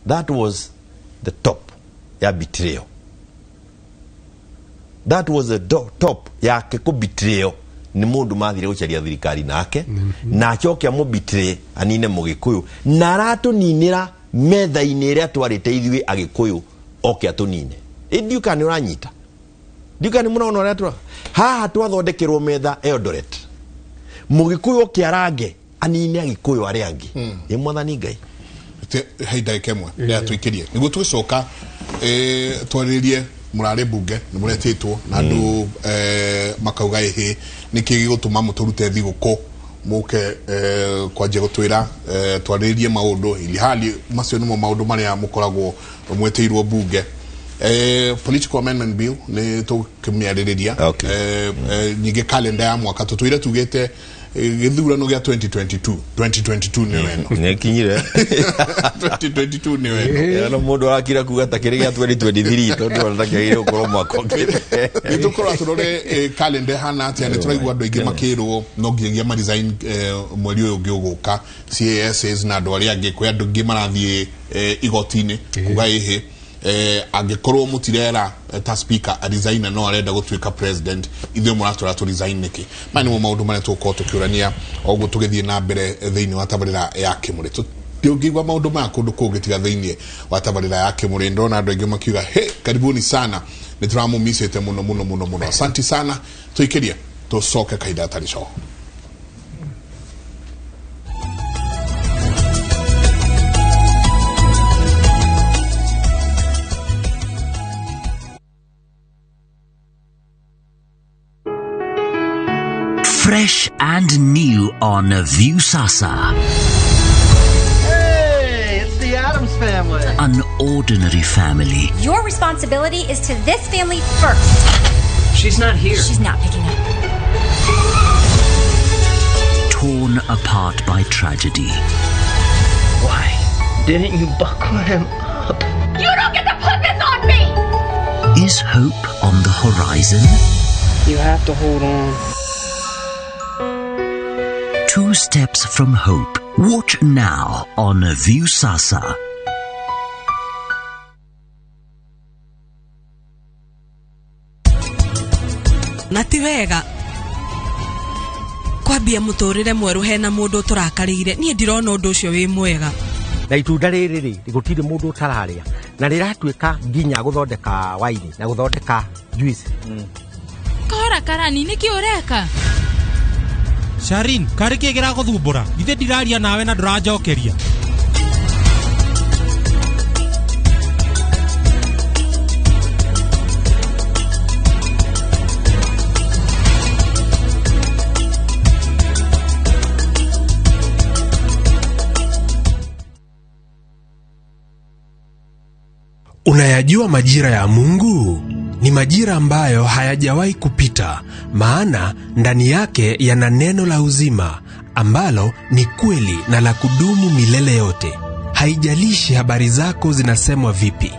That was the top ya betrayal. That was the top yake kũ-betray. Nĩ mũndũ mathire gũcaria thirikari nake, na acoke amũ-betray, anine Mũgĩkũyũ, na aratũninĩra metha-inĩ ĩrĩa twarĩte ithuĩ Agĩkũyũ, oke atũnine. Ĩ ndiũka nĩ ũranyita, ndiũka nĩ mũrona ũrĩa tũra haha twathondekerwo metha Eldoret, Mũgĩkũyũ oke arange anine Agĩkũyũ arĩa angĩ. Ĩ Mwathani Ngai. He ndagĩka ĩmwe rĩa twĩkĩrie nĩguo tũgĩcoka twarĩrĩrie. Mũrarĩ mbunge, nĩ mũretĩtwo na andũ makauga ĩhĩ, nĩkĩ gĩgũtũma mũtũrute thigũkũ mũke kwanjia gũtwĩra twarĩrĩrie maũndũ, ili hali macio nĩmo maũndũ marĩa mũkoragwo mwĩtĩirwo mbunge? Political amendment bill nĩ tũkĩmĩarĩrĩria. Ningĩ kalenda ya mwaka tũtũire tugĩte gĩthurano gĩa 2022, 2022 nĩyo ĩno. Nĩ kinyire. 2022 nĩyo ĩno. Ĩno mũndũ arakira kuga ta kĩrĩ gĩa 2023, tondũ ona takĩagĩrĩire gũkorwo mwaka ũngĩ. Nĩ tũkorwo tũrore kalenda ĩhana atĩa. Nĩ tũraigua andũ aingĩ makĩrwo no nginyagia ma resign mweri ũyũ ũngĩ ũgũka, CASs na andũ arĩa angĩ. Kwĩ andũ angĩ marathiĩ igoti-inĩ kuga ĩhĩ, angĩkorwo mũtirera ta speaker aresign no arenda gũtuĩka president, ithuĩ mũratwĩra tũ resign nĩkĩ? Maya nĩmo maũndũ marĩa tũgũkorwo tũkĩũrania o ũguo tũgĩthiĩ na mbere thĩinĩ wa tabarĩra ya Kĩmũrĩ. Ndũngĩigua maũndũ maya kũndũ kũngĩ tiga thĩinĩ wa tabarĩra ya Kĩmũrĩ. Ndona andũ aingĩ makiuga he karibuni sana, nĩ tũramũmicĩte mũno mũno mũno mũno, asanti sana. Tũikĩrie tũcoke kahinda gatarĩ coho. Brand new on Viusasa. Hey, it's the Adams family. An ordinary family Your responsibility is to this family first. She's not here. She's not picking up. torn apart by tragedy. Why didn't you buckle him up? You don't get to put this on me! Is hope on the horizon? You have to hold on. Two Steps from Hope. Watch now on Viusasa. Na ti wega kwambia mũtũrĩre mwerũ hena mũndũ ũtũrakarĩire. Niĩ ndirona ũndũ ũcio wĩ mwega. Na itunda rĩrĩ rĩ, gũtirĩ mũndũ ũtararĩa, na rĩratuĩka nginya gũthondeka waini na gũthondeka juice. Kahora karani, nĩkĩ ũreka? Sharin, karĩ kĩ kĩragũthumbũra? Githĩ ndiraria nawe na ndũranjokeria. Unayajua majira ya Mungu? Ni majira ambayo hayajawahi kupita, maana ndani yake yana neno la uzima ambalo ni kweli na la kudumu milele yote. Haijalishi habari zako zinasemwa vipi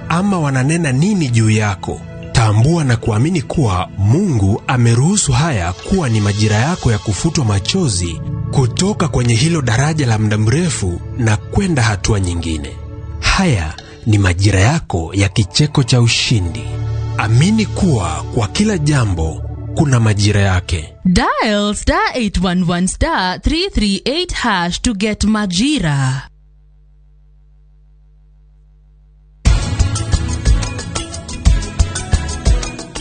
ama wananena nini juu yako, tambua na kuamini kuwa Mungu ameruhusu haya kuwa ni majira yako ya kufutwa machozi kutoka kwenye hilo daraja la muda mrefu na kwenda hatua nyingine. Haya ni majira yako ya kicheko cha ushindi. Amini kuwa kwa kila jambo kuna majira yake. Dial star 811 star 338 hash to get Majira.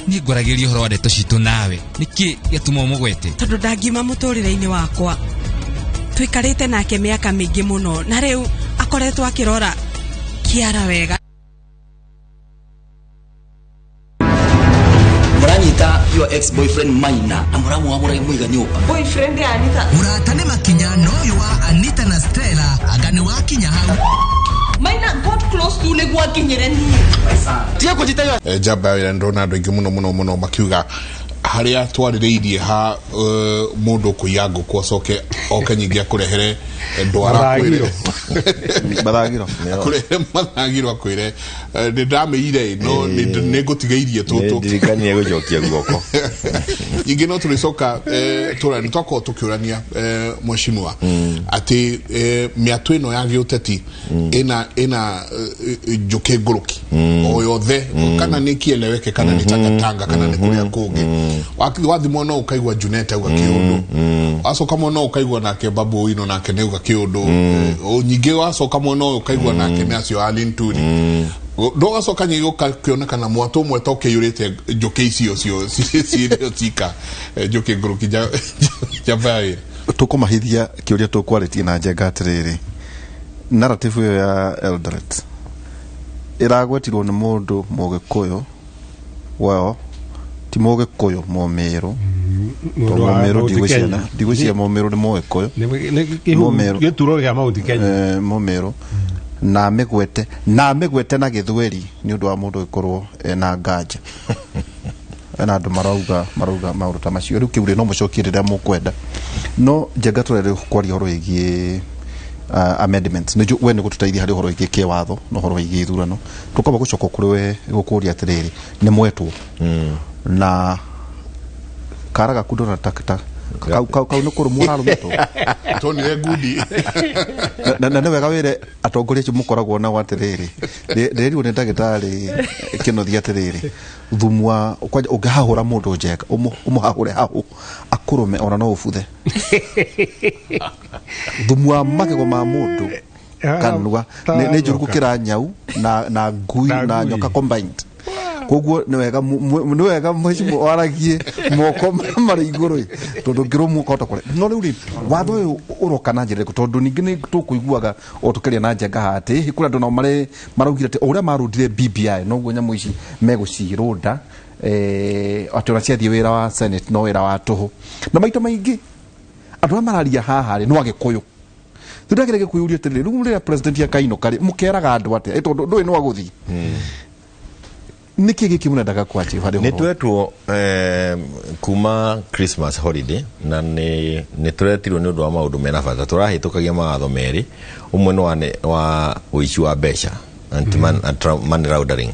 Niĩ ngwaragĩria ũhoro wa ndeto citũ nawe, nĩkĩ gĩatũma ũmũgwete? Tondũ ndangiuma mũtũrĩre-inĩ wakwa. Tũikarĩte nake mĩaka mĩingĩ mũno, na rĩu akoretwo akĩrora Kiara wega. Mũranyita your ex boyfriend Maina na mũramwamũra mũiga nyũmba. Boyfriend ya Anita. Mũrata nĩ makinya na ũyũ wa Anita na Stella anga nĩ wakinya hau. Maina got close to nĩguo akinyĩre niĩ. Tiga kũnjita njamba ya wĩra. Ndĩrona andũ aingĩ mũno mũno mũno makiuga harĩa twarĩrĩirie ha mũndũ kũiya ngũkũ acoke oke nyingĩ akũrehere ndwara akwĩre Mathagiro. Akũrehere mathagiro, akwĩre nĩ ndamĩire, no nĩ ngũtigĩirie tũtũ. Ndirikanie gũcokia guoko. Ingĩ no tũrĩcoka tũra nĩ twakorwo tũkĩũrania, mheshimiwa, atĩ mĩatũ ĩno ya gĩũteti ĩna njũkĩ ngũrũki o yothe, kana nĩ kieleweke, kana nĩ tangatanga, kana nĩ kũrĩa kũngĩ. Wathi mwena ũyũ ũkaigua Junet auga kĩũndũ, wacoka mwena ũyũ ũkaigua nake Babu Owino nake nĩ auga kĩũndũ. Nyingĩ wacoka mwena ũyũ ũkaigua nake nĩ acio a Linturi. Ndũgacoka nyingĩ ũgakĩonekana mwatũ ũmwe ta ũkĩiyũrĩte njũkĩ icio cio ciĩrĩo cika njũkĩ ngũrũki njamba ya wĩra. Tũkũmahithia kĩũria tũkwarĩtie na Njenga atĩrĩrĩ, narrative ĩyo ya Eldoret ĩragwetirwo nĩ mũndũ Mũgĩkũyũ, well, ti Mũgĩkũyũ, Mũmĩrũ. Mũndũ wa Mũmĩrũ Mount ndigwĩciria Kenya. Ndigwĩciria Mũmĩrũ nĩ Mũgĩkũyũ. Nĩ gĩturo kĩa Mount Kenya. Mũmĩrũ na mĩgwete na gĩthweri nĩ ũndũ wa mũndũ gũkorwo ena nganja, ena andũ marauga maũndũ ta macio. Rĩu kĩu rĩ, no mũcokie rĩrĩa mũkwenda. No Njenga, tũrere kwaria ũhoro wĩgiĩ amendments nĩ we nĩ gũtũteithia harĩ ũhoro wĩgiĩ kĩwatho na ũhoro wĩgiĩ ithurano. Tũkamba gũcoka kũrĩ we gũkũria atĩrĩrĩ, nĩ mwetwo na kara gaku ndona ta kau nĩ kũrũmwo ũrarũmĩtwo. Tonire ngundi. Na nĩ wega wĩre atongoria acio mũkoragwo nao atĩrĩrĩ, ndĩrerirwo nĩ ndagĩtarĩ Kĩnothi atĩrĩrĩ, thumu wa kwanja ũngĩhahũra mũndũ Njenga, ũmũhahũre hahũ akũrũme, ona no ũbuthe thumu wa magego ma mũndũ kanua nĩ njũru gũkĩra nyau na ngui Na na ngui. nyoka combined. Koguo nĩ wega mheshimiwa waragie moko marĩ igũrũ ĩ, tondũ ngĩrũmwo ũkahota kũre. No rĩu rĩ, watho ũyũ ũroka na njĩra ĩrĩkũ? Tondũ ningĩ nĩ tũkũiguaga o tũkĩaria na Njenga haha atĩ hihi kũrĩ andũ nao maraugire atĩ o ũrĩa marũndire BBI noguo nyamũ ici megũcirũnda, atĩ ona ciathiĩ wĩra wa Senate no wĩra wa tũhũ, na maita maingĩ Andũ arĩa mararia haha rĩ no Agĩkũyũ. Rĩu ndagĩrĩire kwĩyũria atĩrĩrĩ, rĩu rĩrĩa president akainũka rĩ, mũkeraga andũ atĩa? Ĩ tondũ ndũĩ no agũthiĩ. Nĩkĩ gĩkĩ mũrendaga kũ achieve harĩ nä ũhoro? twetwo kuma Christmas holiday na nä tũretirwo nä ũndũ wa maũndũ mena bata. Tũrahĩtũkagia mawatho merĩ, ũmwe nĩ wa ũici wa mbeca, anti money laundering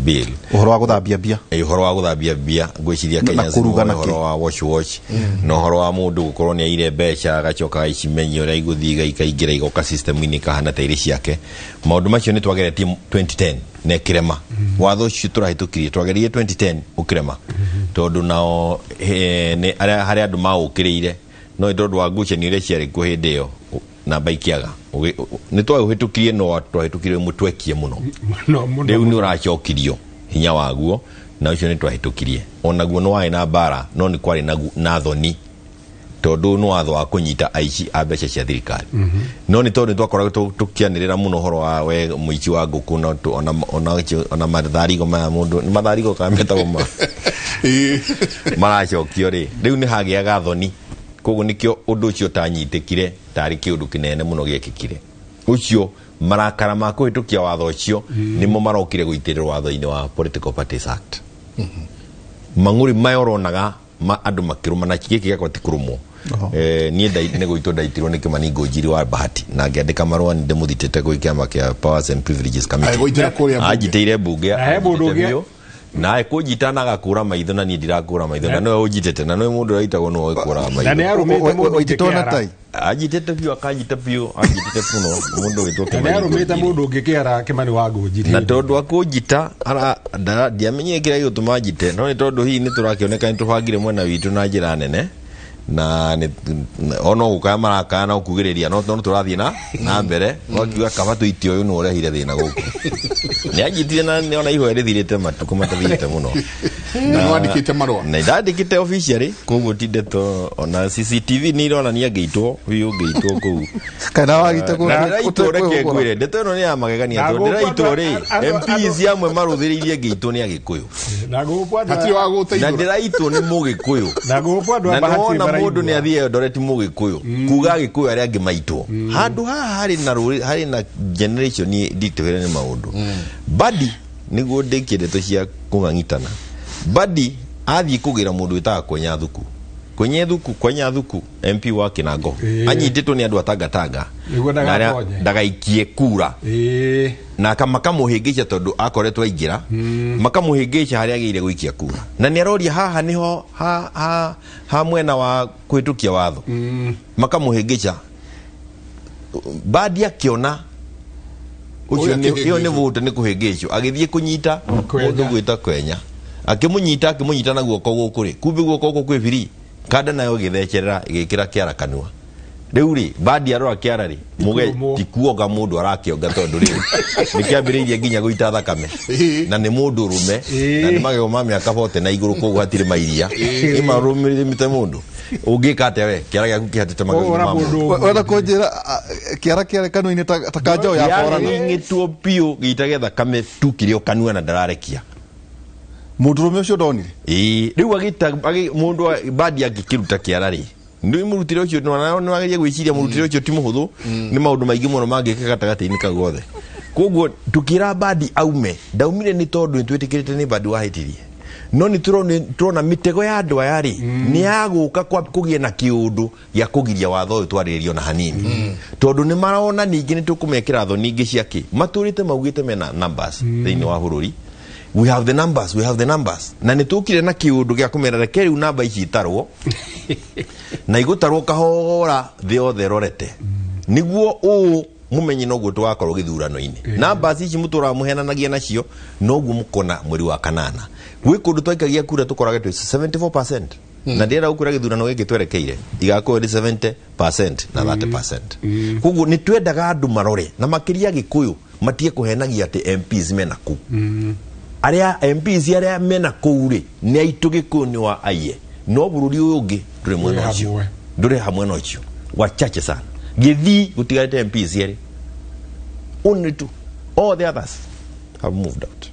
bill. Ũhoro wa gũthambia mbia. Ũhoro wa gũthambia mbia, ngwĩciria Na Kenyans kũruga nĩ na ũhoro kĩ? wa wash wash na ũhoro wa mũndũ gũkorwo nĩ aire mbeca agacoka agacimenya ũrĩa igũthiĩ ikaingĩra igoka system-inĩ ikahana ta irĩ ciake. Maũndũ macio nĩ twageretie 2010 na ĩkĩrema. Watho ũcio tũrahĩtũkirie twageririe 2010 ũkĩrema, tondũ nao nĩ harĩa andũ maũkĩrĩire, no nĩ tondũ wa ngucanio iria ciarĩ kuo hĩndĩ ĩyo, namba ikĩaga. Nĩ twaũhĩtũkirie, no twahĩtũkirie mũtwekie mũno. Mũno, mũno. Rĩu nĩ ũracokirio hinya waguo, na ũcio nĩ twahĩtũkirie. Onaguo nĩ warĩ na mbara, no nĩ kwarĩ na thoni, tondũ nĩ watho wa kũnyita aici a mbeca cia thirikari. No nĩ tondũ nĩ twakoragwo tũkĩanĩrĩra mũno ũhoro wa we mũici wa ngũkũ, no ona matharigo maya, mũndũ nĩ matharigo kana metagwo ma maracokio rĩ, rĩu nĩ hagĩaga thoni. Koguo nĩkĩo ũndũ ũcio ũtanyitĩkire tarĩ kĩũndũ kĩnene mũno gĩekĩkire. Ũcio marakara ma kũhĩtũkia watho ũcio nĩmo marokire gũitĩrĩrwo watho-inĩ wa Political Parties Act. Mang'ũrĩ maya ũronaga andũ makĩrũma, na gĩkĩ gĩakwa ti kũrũmwo. Niĩ nĩ gũitwo ndaitirwo nĩ Kĩmani Ngũnjiri wa Bahati, na ngĩandĩka marũa nĩ ndĩmũthitĩte gwĩ kĩama kĩa Powers and Privileges Committee. Agĩgũitĩra kũrĩa mbunge. Anjitĩire mbunge. Na he mũndũ Anjitĩte ũngĩ- biũ. Na kũnjita na agakũra maitho, na niĩ ndirakũra maitho, na nĩwe ũnjitĩte, na nĩwe mũndũ ũrĩa ũitagwo nĩwe ũkũraga maitho. Na nĩ arũmĩte mũndũ ũngĩ Waitĩtwo na kĩara. tai. Anjitĩte biũ, akanjita biũ, anjitĩte mũno mũndũ wĩtwo Na nĩ Kĩmani arũmĩte Ngũnjiri. mũndũ ũngĩ kĩara, Kĩmani wa Ngũnjiri. Na tondũ akũnjita ndiamenyire kĩrĩa gĩgũtũma njite, no nĩ tondũ hihi nĩ tũrakĩoneka nĩ tũbangire mwena witũ na njĩra nene, na ono gũkaya marakaya na gũkugĩrĩria, no tũrathiĩ na mbere. Wakiuga kaba tũitie ũyũ nĩ ũrehire thĩna gũkũ. Nĩ anjitire na nĩ ona ihoya rĩthirĩte matukũ matathirĩte mũno. Na nĩ wandĩkĩte marũa? Na ndandĩkĩte officially, koguo ti ndeto. Ona CCTV nĩ ironania ngĩitwo biũ, ngĩitwo kũu. Kana wagĩte Na ndĩraitwo, reke kũhũgũra. ngwĩre ndeto ĩno nĩ ya magegania, Na tondũ gũkũ ndĩraitwo rĩ, MPs amwe marũthĩrĩirie ngĩitwo nĩ Agĩkũyũ. Na gũkũ andũ Hatirĩ wa gũteithũra. Na ndĩraitwo nĩ Mũgĩkũyũ. Na gũkũ andũ a Na Bahati nĩwona maraigua. mũndũ nĩ athiĩ Eldoret Mũgĩkũyũ kuga Agĩkũyũ arĩa angĩ maitwo handũ haha harĩ na rũrĩ, harĩ na generation nditũhĩre nĩ maũndũ. Badi nĩguo ndĩkie ndeto cia kũng'ang'itana, Badi athiĩ kũgĩra mũndũ wĩtaga Kwenya Thuku, Kwenye Thuku, Kwenya Thuku MP wa Kinango, anyitĩtwo nĩ andũ a Tangatanga. Nĩguo Na arĩa ndagatonye. ndagaikie kura, na makamũhĩngĩca tondũ akoretwo aingĩra, makamũhĩngĩca harĩa agĩrĩire gũikia kura, na nĩ aroria haha nĩho ha mwena wa kũhĩtũkia watho, makamũhĩngĩca. Badi akĩona ũcio Ũyũ ĩyo nĩ akĩhĩngĩcwo. vote nĩ kũhĩngĩcwo, agĩthiĩ kũnyita Kwenya. mũndũ gwĩta Kwenya, akĩmũnyita na guoko gũkũ rĩ, kumbe guoko gũkũ kwĩ biri kanda, nayo ĩgĩthecerera ĩgĩkĩra kĩara kanua. Rĩu rĩ, Badi arora kĩara rĩ, muge Kũrũmwo. ti kuonga mũndũ arakĩonga, tondũ rĩu nĩ kĩambĩrĩirie nginya gũita thakame, na nĩ mũndũ ũrũme, na nĩ magego ma mĩaka 40 na igũrũ, koguo hatirĩ mairia nĩ marũmĩrĩte. Mũndũ ũngĩka atĩa we kĩara gĩaku kĩhatĩte magego-inĩ Ũra ma mũndũ mũndũ? Wenda kũnjĩra kĩara kĩarĩ kanua-inĩ ta kanjaũ ya borana? Kĩaring'ĩtwo biũ gĩitage thakame tu kĩrĩ o kanua na ndararekia. Mũndũrũme ũcio ndonire? Ĩĩ, rĩu agĩta mũndũ Badi angĩkĩruta kĩara rĩ, nĩ mũrutĩre ũcio nĩ wageria gwĩciria mũrutĩre ũcio ti mũhũthũ, nĩ maũndũ maingĩ mũno mangĩka gatagatĩ-inĩ kau gothe. Koguo tũkĩra Badi aume, ndaumire nĩ tondũ nĩ twĩtĩkĩrĩte nĩ Badi wahĩtirie, no nĩ tũrona mĩtego ya andũ aya rĩ, nĩ yagũka kwa kũgĩe na kĩũndũ gĩa kũgiria watho ũyũ twarĩrĩrio na hanini, tondũ nĩ marona ningĩ nĩ tũkũmekĩra thoni ingĩ ciake matũrĩte maugĩte mena numbers thĩinĩ wa bũrũri. We have the numbers, we have the numbers, na nĩ tũkire na kĩũndũ gĩa kũmera reke rĩu namba ici itarwo, na igũtarwo kahora thĩ yothe ĩrorete, nĩguo ũũ mumenye noguo tũgakorwo gĩthurano-inĩ. Numbers ici mũtũraga mũhenanagia nacio, noguo mũkona mweri wa kanana gwĩ kũndũ twaikagia kura tũkorage twĩ 74%, na ndĩrenda gũkwĩra gĩthurano gĩkĩ twerekeire igakorwo ĩrĩ 70% na 30%. Koguo nĩ twendaga andũ marore, na makĩria Gĩkũyũ, matige kũhenagia atĩ MPs mena kũu. Arĩa MPs arĩa mena kũu rĩ, nĩ aitũ Gĩkũyũ, nĩ wa aiye, no bũrũri ũyũ ũngĩ ndũrĩ mwena Ndũrĩ ũcio. hamwe. Ndũrĩ hamwe na ũcio, wachache sana. Gĩthii gũtigarĩte MPs erĩ, only two, all the others have moved out.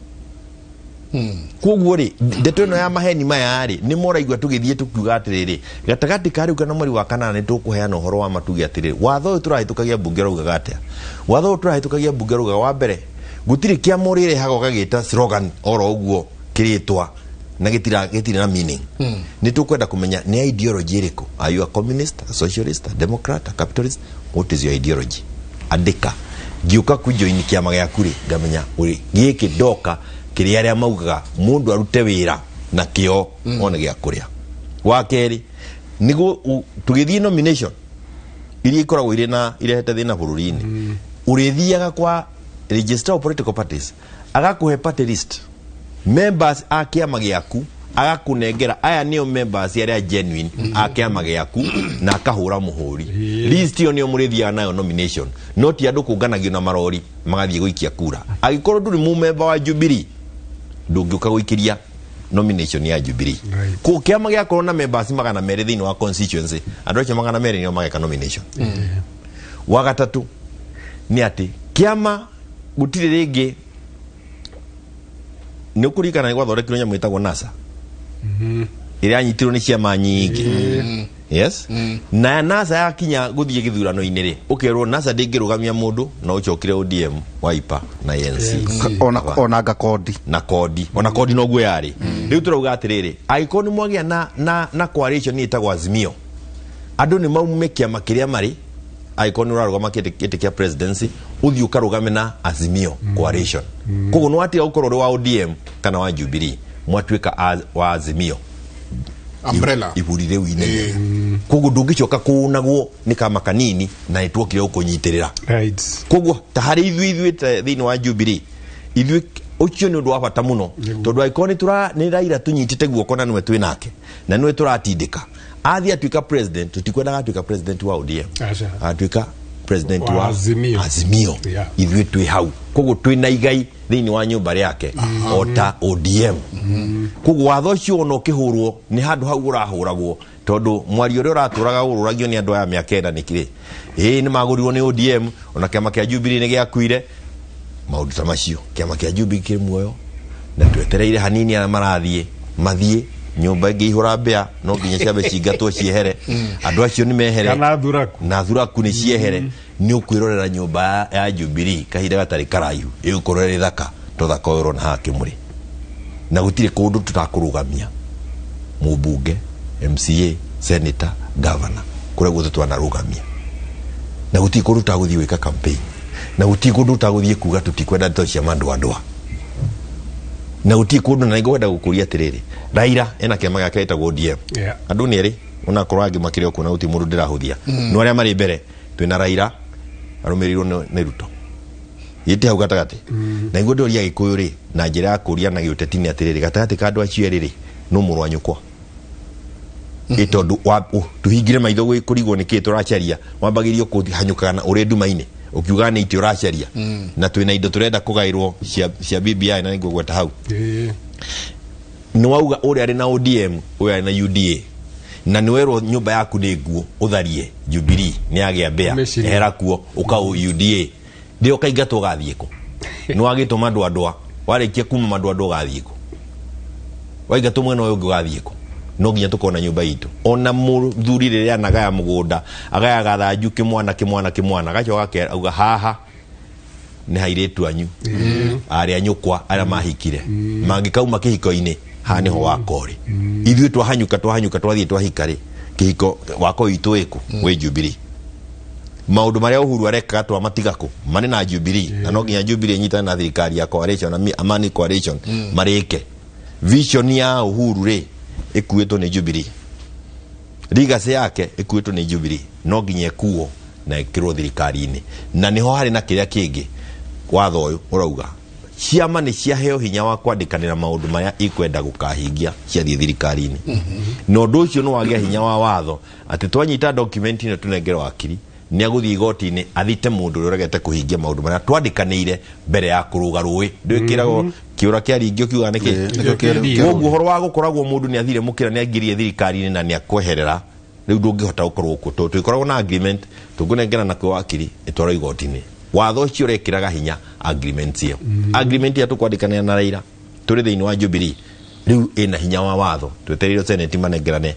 Koguo rĩ, ndeto ĩno ya maheni maya rĩ, nĩ moraigua tũgĩthiĩ tũkiuga atĩrĩrĩ, gatagatĩ ka rĩu kana mweri wa kanana nĩ tũkũheana ũhoro wa matuge atĩrĩrĩ, watho ũyũ tũrahĩtũkagia mbunge ũraugaga atĩa? Watho ũyũ tũrahĩtũkagia mbunge ũraugaga, wa mbere, gũtirĩ kĩama ũrĩrehaga ũgagĩta slogan oro ũguo kĩrĩtwa na gĩtirĩ na meaning. Nĩ tũkwenda kũmenya nĩ ideology ĩrĩkũ. Are you a communist, a socialist, a democrat, a capitalist? What is your ideology? Andĩka. Ngĩũka kũjoin kĩama gĩaku rĩ, ngamenya ũrĩ gĩkĩ ndoka kĩrĩa arĩa maugaga mũndũ arute wĩra na kĩo one gĩa kũrĩa. Wa kerĩ, nĩguo tũgĩthiĩ nomination iria ikoragwo irĩ na irehete thĩna bũrũri-inĩ, ũrĩthiaga kwa registrar of political parties, agakũhe party list, members a kĩama gĩaku, agakũnengera aya nĩo members arĩa genuine a kĩama gĩaku, na akahũra mũhũri. List ĩyo nĩyo mũrĩthiaga nayo nomination, no ti andũ kũnganagio na marori magathiĩ gũikia kura. Angĩkorwo ndũrĩ mũmemba wa Jubilee, ndũngĩũka gũikĩria nomination ya Jubilee. Kũ kĩama gĩakorwo na members 200 thĩinĩ wa constituency, andũ acio 200 nĩo mageka nomination. Wa gatatũ nĩ atĩ kĩama gũtirĩ rĩngĩ, nĩ ũkũririkana nĩ gwathondekirwo nyamũ ĩtagwo NASA ĩrĩa yanyitirwo nĩ ciama nyingĩ. Yes, na NASA yakinya gũthiĩ gĩthurano-inĩ rĩ, ũkerwo NASA ndĩngĩrũgamia mũndũ, no ũcokire ODM, Wiper na ANC. Ona nga kodi. Na kodi, ona kodi noguo yarĩ. Rĩu tũrauga atĩrĩrĩ, angĩkorwo nĩ mwagĩa na coalition ĩtagwo Azimio, andũ nĩ maume kĩama kĩrĩa marĩ. Angĩkorwo nĩ ũrarũgama kĩtĩ kĩa presidency, ũthiĩ ũkarũgame na Azimio coalition. Koguo nĩ watiga gũkorwo ũrĩ wa ODM kana wa Jubilee, mwatuĩka wa Azimio umbrella, iburi rĩu inene. Koguo ndũngĩcoka kũũnagwo nĩ kama kanini na nĩtuokire gũkũnyitĩrĩra. Koguo ta harĩ ithuĩ thĩinĩ wa Jubilee, ithuĩ ũcio nĩ ũndũ wa bata mũno, tondũ angĩkorwo nĩ Raila tũnyitĩte guoko na nĩwe twĩ nake na nĩwe tũratindĩka athiĩ atuĩka president, tũtikwendaga atuĩka president wa ODM, atuĩka president wa Azimio. Azimio. Ithuĩ twĩ hau, koguo twĩ na igai thĩinĩ wa nyũmba rĩake o ta ODM. Koguo watho ũcio ona ũkĩhũrwo nĩ handũ hau ũrahũragwo, tondũ mwario ũrĩa ũratũraga ũrũragio nĩ andũ aya mĩaka ĩna nĩ kĩrĩ, ĩĩ nĩ magũrirwo nĩ ODM, ona kĩama kĩa Jubilee nĩ gĩakuire, maũndũ ta macio. Kĩama kĩa Jubilee kĩrĩ muoyo na twetereire hanini arĩa marathiĩ mathiĩ nyũmba ĩngĩihũra mbĩa no nginya ciambe cingatwo ciehere. Andũ acio nĩ mehere. Kana thuraku. Na thuraku nĩ ciehere. Nĩ ũkwĩrorera nyũmba ya Jubilee kahinda gatarĩ karaihu ĩgũkorwo ĩrĩ thaka to thaka ũyũ ũrona haha kĩmũrĩ, na gũtirĩ kũndũ tũtakũrũgamia mũmbunge, MCA, senator, governor, kũrĩa guothe twanarũgamia, na gũtirĩ kũndũ tũtagũthiĩ gwĩka campaign, na gũtirĩ kũndũ tũtagũthiĩ kuga tũtikwenda ndeto cia mandũandũa, na gũtirĩ kũndũ. Na nĩngwenda gũkũria atĩrĩrĩ, Raila ena kĩama gĩake gĩtagwo ODM. Andũ nĩ erĩ, onakorwo angĩ makĩrĩ o kuo na gũtirĩ mũndũ ndĩrahũthia, no arĩa marĩ mbere twĩna Raila arũmĩrĩirwo nĩ Ruto, gĩtĩ hau gatagatĩ. Na nĩguo ndĩroria Gĩkũyũ rĩ, na njĩra ya kũria na gĩũteti nĩ atĩrĩrĩ, gatagatĩ ka andũ acio erĩ rĩ, no mũrũ wa nyũkwa? Ĩ tondũ tũhingire maitho kũrigwo nĩ kĩĩ tũracaria, wambagĩrio kũhanyũkaga na ũrĩ nduma-inĩ ũkiuga nĩ itĩ ũracaria, na twĩna indo tũrenda kũgaĩrwo cia BBI, na nĩngũgweta hau. Nĩ wauga ũrĩa arĩ na ODM, ũyũ arĩ na UDA, na nĩ werwo nyũmba yaku nĩ nguo ũtharie Jubilee nĩ yagĩa mbĩa, ehera kuo ũka UDA, ndĩ ũkaingatwo ũgathiĩ kũ? Nĩ wagĩtwo mandũandũa, warĩkia kuma mandũandũa ũgathiĩ kũ? Waingatwo mwena ũyũ ũngĩ ũgathiĩ kũ? No nginya tũkorwo na nyũmba itũ. Ona mũthuri rĩrĩa anagaya mũgũnda, agayaga thanju kĩmwana kĩmwana kĩmwana, agacoka akauga haha nĩ hairĩtu anyu, arĩa nyũkwa arĩa mahikire mangĩkauma kĩhiko-inĩ, haha nĩho wakorĩ. Ithuĩ twahanyũka twahanyũka twathiĩ twahika rĩ, kĩhiko wako witũ ĩkũ? Wĩ Jubilee. Maũndũ marĩa Uhuru arekaga twamatiga kũ? Marĩ na Jubilee, na no nginya Jubilee ĩnyitane na thirikari ya coalition na Amani coalition marĩke vision ya Uhuru rĩ, ĩkuĩtwo nĩ Jubilee, legacy yake ĩkuĩtwo nĩ Jubilee, no nginya ĩkuo na ĩkĩrwo thirikari-inĩ. Na nĩho harĩ na kĩrĩa kĩngĩ watho ũyũ ũrauga, ciama nĩ ciaheo hinya wa kwandĩkanĩra maũndũ marĩa ikwenda gũkahingia ciathiĩ thirikari-inĩ, na ũndũ ũcio nĩ wagĩa hinya wa watho atĩ twanyita document ĩno tũnengere wakiri, nĩ agũthiĩ igoti-inĩ athite mũndũ ũrĩa ũregete kũhingia maũndũ marĩa twandĩkanĩire mbere ya kũrũga rũĩ. Ndwĩkĩragwo kĩũra kĩa ringio kiuga nĩkĩ. Koguo ũhoro wa gũkoragwo mũndũ nĩ athire mũkĩra, nĩ aingĩrire thirikari-inĩ na nĩ akweherera, rĩu ndũngĩhota gũkorwo kuo tondũ tũgĩkoragwo na agreement tũngũnengera na kwĩ wakiri ĩtwarwo igoti-inĩ. Watho ũcio ũrekĩraga hinya agreement ĩyo, agreement ĩrĩa tũkwandĩkanĩra na Raila. Tũrĩ thĩinĩ wa Jubilee rĩu ĩna hinya wa watho, twetereire senate manengerane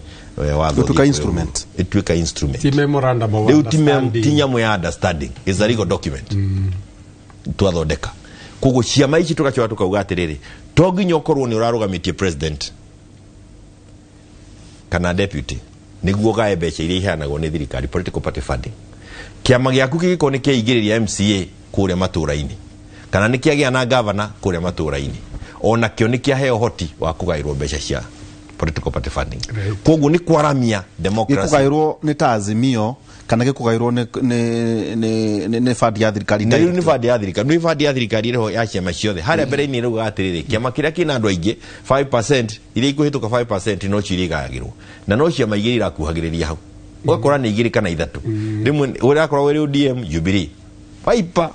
watho. Ĩtuĩka instrument. Ĩtuĩka instrument. Ti memorandum of Rĩu ti understanding. ti nyamũ ya understanding, is a legal document twathondeka. Koguo ciama ici tũgacoka tũkauga atĩrĩrĩ, to nginya ũkorwo nĩ ũrarũgamĩtie president kana deputy nĩguo gae mbeca iria iheanagwo nĩ thirikari, political party funding. Kĩama gĩaku kĩngĩkorwo nĩ kĩaingĩrĩria MCA kũrĩa matũũra-inĩ kana nĩ kĩagĩa na gavana kũrĩa matũũra-inĩ, onakĩo nĩ kĩaheo ũhoti wa kũgaĩrwo mbeca cia political party funding. Koguo nĩ kwaramia democracy. Gĩkũgaĩrwo nĩ ta Azimio kana gĩkũgaĩrwo nĩ bandi ya thirikari? Na rĩu nĩ bandi ya thirikari, nĩ bandi ya thirikari ĩrĩho ya ciama ciothe. Harĩa mbere-inĩ rĩu atĩrĩrĩ, kĩama kĩrĩa kĩna andũ aingĩ 5%, iria ikũhĩtũka 5% no cio irĩgayagĩrwo, na no ciama igĩrĩ irakuhagĩrĩria hau, ũgakora nĩ igĩrĩ kana ithatũ. Rĩmwe ũrakorwo wĩ ODM, Jubilee, Wiper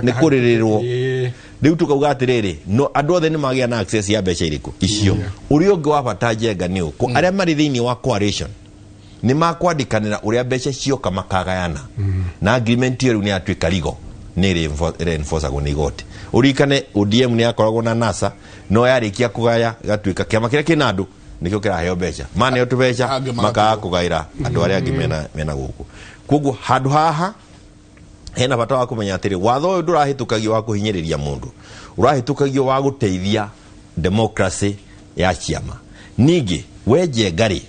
nĩ kũrĩrĩrwo. Rĩu tukauga atĩrĩrĩ, no andũ othe nĩ magĩa na access ya mbeca irĩkũ icio. Ũrĩa ũngĩ wa bata, Njenga, nĩ ũkũ arĩa marĩ thĩinĩ wa coalition nĩ makwandĩkanĩra ũrĩa mbeca cioka makagayana, na agreement ĩyo rĩu nĩ yatuĩka legal, nĩ ĩrĩ-enforceagwo nĩ igoti. Ũririkane ODM nĩ yakoragwo na NASA, no yarĩkia kũgaya gatuĩka kĩama kĩrĩa kĩna andũ nĩkĩo kĩraheo mbeca, maneo tũbeca Angĩ makaga kũgaĩra andũ arĩa angĩ mena gũkũ. Koguo handũ haha hena bata wa kũmenya atĩrĩ, watho ũyũ ndũrahĩtũkagio wa kũhinyĩrĩria mũndũ, ũrahĩtũkagio wa gũteithia democracy ya ciama. Ningĩ we Njenga rĩ,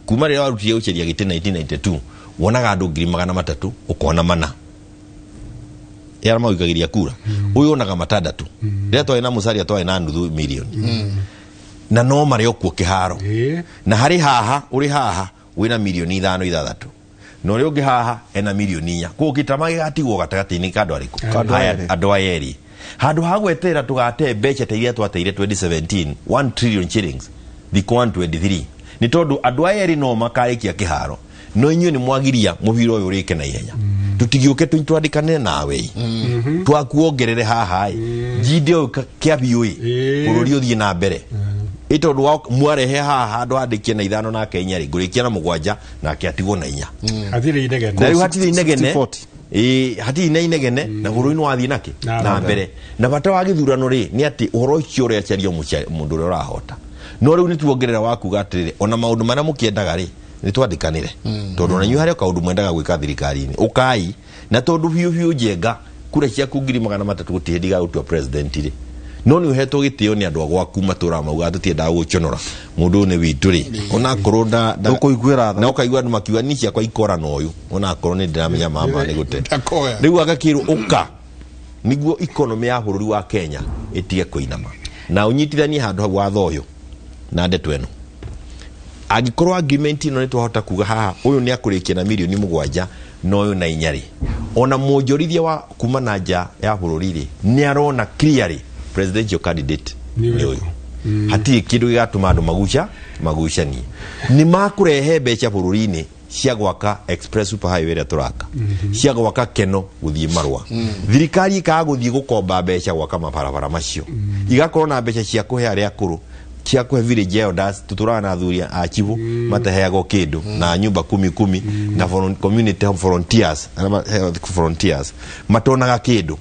kuma rĩrĩa warutire gũcaria gĩtĩ 1992, wonaga andũ 300,000, ũkona mana arĩa maũikagĩria kura, ũyũ onaga 6. Rĩrĩa twarĩ na Musalia twarĩ na 500,000, na no marĩ o kuo kĩharo. Na harĩ haha ũrĩ haha wĩna 5 million 6, na ũrĩa ũngĩ haha ena 4 million. Koguo gĩtama gĩgatigwo gatagatĩ-inĩ ka andũ arĩkũ? Ka andũ aya Aya, erĩ. Andũ aya erĩ. Handũ ha gweterera tũgate mbeca ta iria twateire 2017, 1 trillion shillings thikũ 123, nĩ tondũ andũ aya erĩ no makarĩkia kĩharo, no inyuĩ nĩ mwagiria mũbira ũyũ ũrĩke na ihenya. Tũtigĩũke twandĩkanĩre nawe twakuongerere haha ĩ njinde ũyũ kĩa biũ ĩ bũrũri ũthiĩ na mbere ĩ, tondũ mwarehe haha handũ handĩkie na 5 nake 4 rĩ, ngũrĩkia na 7 nake atigwo na 4. Hatirĩ inegene. Na rĩu hatirĩ inegene. 60-40. Ĩ, hatirĩ na inegene na bũrũri nĩ wathiĩ nakĩ Na na mbere. Na bata wa gĩthurano rĩ nĩ atĩ ũhoro ũcio ũrecario mũndũ ũrĩa ũrahota, no rĩu nĩ tuongerera wa kuga atĩrĩrĩ, ona maũndũ marĩa mũkĩendaga rĩ, nĩ twandĩkanĩre, tondũ ona inyuĩ harĩ o kaũndũ mwendaga gwĩka thirikari-inĩ, ũkai na tondũ biũ biũ Njenga, kura ciaku 300,000 gũtirĩ hĩndĩ igagũtua president rĩ, no nĩ ũhetwo gĩtĩo nĩ andũ a gwaku matũra mauga tũtiendaga gũconora mũndũ ũyũ nĩ witũ rĩ, onakorwo Ũkũiguĩra tha. Na ũkaigua andũ makiuga ni ciakwa ikora na ũyũ, onakorwo nĩ ndĩramenya mama nĩ gũte. Ndakoya. Rĩu agakĩrwo ũka nĩguo economy ya bũrũri wa Kenya ĩtige kũinama, na ũnyitithanie handũ hau watho ũyũ na ndeto ĩno. Angĩkorwo agreement ĩno nĩ twahota kuga haha ũyũ nĩ akũrĩkia na 7 million na ũyũ na 4 rĩ, ona mwonjorithia wa kuma na nja ya bũrũri rĩ, nĩ arona clearly presidential candidate nĩ ũyũ. Hatirĩ kĩndũ gĩgatũma andũ magucanie. Nĩ makũrehe mbeca bũrũri-inĩ cia gwaka express super highway ĩrĩa tũraka, cia gwaka keno gũthiĩ marũa. Thirikari ĩkaga gũthiĩ gũkomba mbeca gwaka mabarabara macio, igakorwo na mbeca cia kũhe arĩa akũrũ, cia kũhe village elders. Tũtũraga na athuri a chibu mataheagwo kĩndũ, na nyumba kumi kumi na community volunteers, arĩa health volunteers matonaga kĩndũ.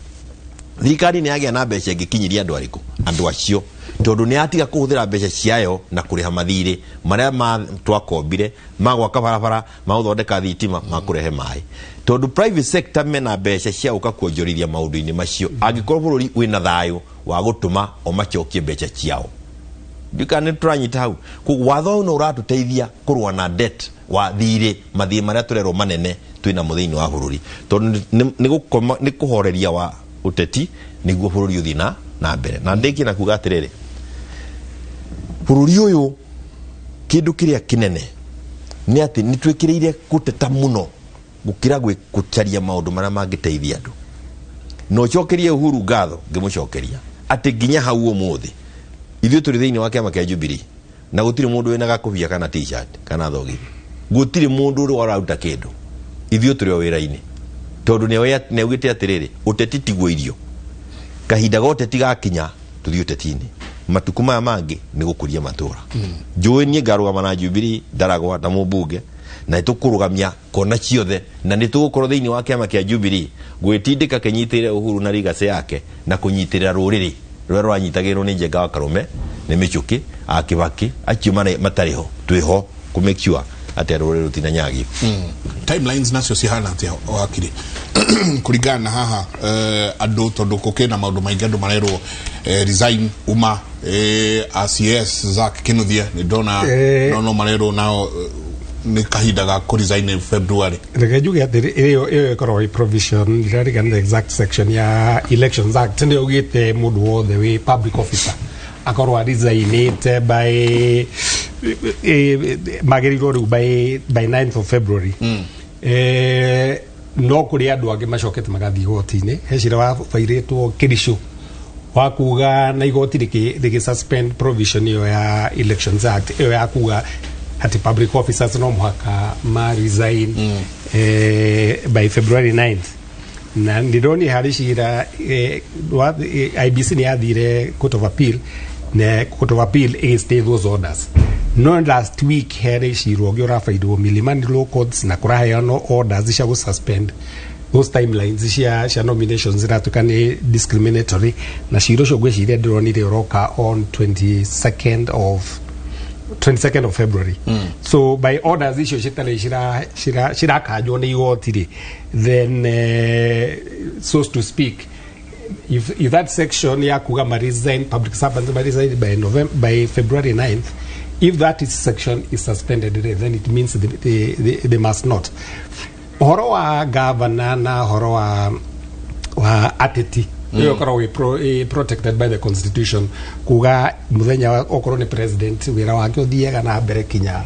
Thirikari nĩ yagĩa na mbeca ĩngĩkinyĩria andũ arĩkũ? Andũ acio, tondũ nĩ yatiga kũhũthĩra mbeca ciayo na kũrĩha mathirĩ marĩa twakombire ma gwaka barabara, ma gũthondeka thitima, ma kũrehe maĩ, tondũ private sector mena mbeca cia gũka kuonjorithia maũndũ-inĩ macio angĩkorwo bũrũri wĩna thayũ wa gũtũma o macokie mbeca ciao. Ndikana nĩ tũranyita hau. Koguo watho ũyũ no ũratũteithia kũrũa na debt wa thirĩ, mathirĩ marĩa tũrerwo manene twĩnamo thĩinĩ wa bũrũri, tondũ nĩ kũhoreria wa ũteti nĩguo bũrũri ũthiĩ na mbere. Na ndĩkie na kuga atĩrĩrĩ, bũrũri ũyũ kĩndũ kĩrĩa kĩnene nĩ atĩ nĩ twĩkĩrĩire gũteta mũno gũkĩra gũcaria maũndũ marĩa mangĩteithia andũ. Na ũcokerie Uhuru ngatho ngĩmũcokeria atĩ nginya hau ũmũthĩ ithuĩ tũrĩ thĩinĩ wa kĩama kĩa Jubilee na gũtirĩ mũndũ wĩna gakũbia kana t-shirt kana thogithi, gũtirĩ mũndũ ũrĩa ũraruta kĩndũ, ithuĩ tũrĩ o wĩra-inĩ, tondũ nĩaugĩte atĩrĩrĩ, ũteti tiguo irio. Kahinda ga ũteti gakinya tũthiĩ ũteti-inĩ, matukũ maya mangĩ nĩ gũkũria matũra. Njũĩ niĩ ngarũgama na Jubilee Ndaragwa na mũmbunge, na nĩ tũkũrũgamia kona ciothe, na nĩ tũgũkorwo thĩinĩ wa kĩama kĩa Jubilee gwĩtindĩka kĩnyitĩrĩre Uhuru na legacy yake na kũnyitĩrĩra rũrĩrĩ. Rũrĩa rũranyitagĩrwo nĩ Njenga wa Karũme, nĩ Mĩchũkĩ, a Kĩbakĩ, acio matarĩ ho, twĩho kũ make sure atĩ rũrĩrĩ rũtinanyagio. Timelines nacio cihana atia, wakiri, kũringana na haha andũ, tondũ gũkĩna maũndũ maingĩ andũ marerwo resign uma ACS Zack Kinuthia nĩ ndona no marerwo nao nĩ kahinda ga kũ resign February. Reke njuge atĩ ĩyo ĩkoragwo ĩ provision, ndirarigana the exact section ya Elections Act, nĩ augĩte mũndũ wothe wĩ public officer akorwo aresignĩte by magĩrĩirwo rĩu by 9th of February. No kũrĩ andũ angĩ macokete magathiĩ igoti-inĩ. He cira wabairĩtwo Kĩricũ wa kuga na igoti rĩgĩ suspend provision ĩyo ya Elections Act, ĩyo ya kuga atĩ public officers no mũhaka ma resign by February 9th. Na ndĩronire harĩ cira IEBC nĩ yathire Court of Appeal, na Court of Appeal ĩgĩ stay those orders. No last week harĩ cira ũngĩ ũrabairwo Milimani Law Courts, na kũraheanwo orders cia gũ suspend those timelines cia nominations iratuĩka nĩ discriminatory. Na cira ũcio ngwĩciria ndĩronire ũroka on 22nd of February. So by orders icio citarĩ cirakanjwo nĩ igoti rĩ, then so to speak, if that section ya kuga ma resign, public servants ma resign by November, by February 9th, if that is section is suspended, then it means they must not. Ũhoro wa governor na ũhoro wa ateti, ĩyo ĩkoragwo ĩ protected by the constitution, kuga mũthenya okorwo nĩ president, wĩra wake ũthiaga na mbere kinya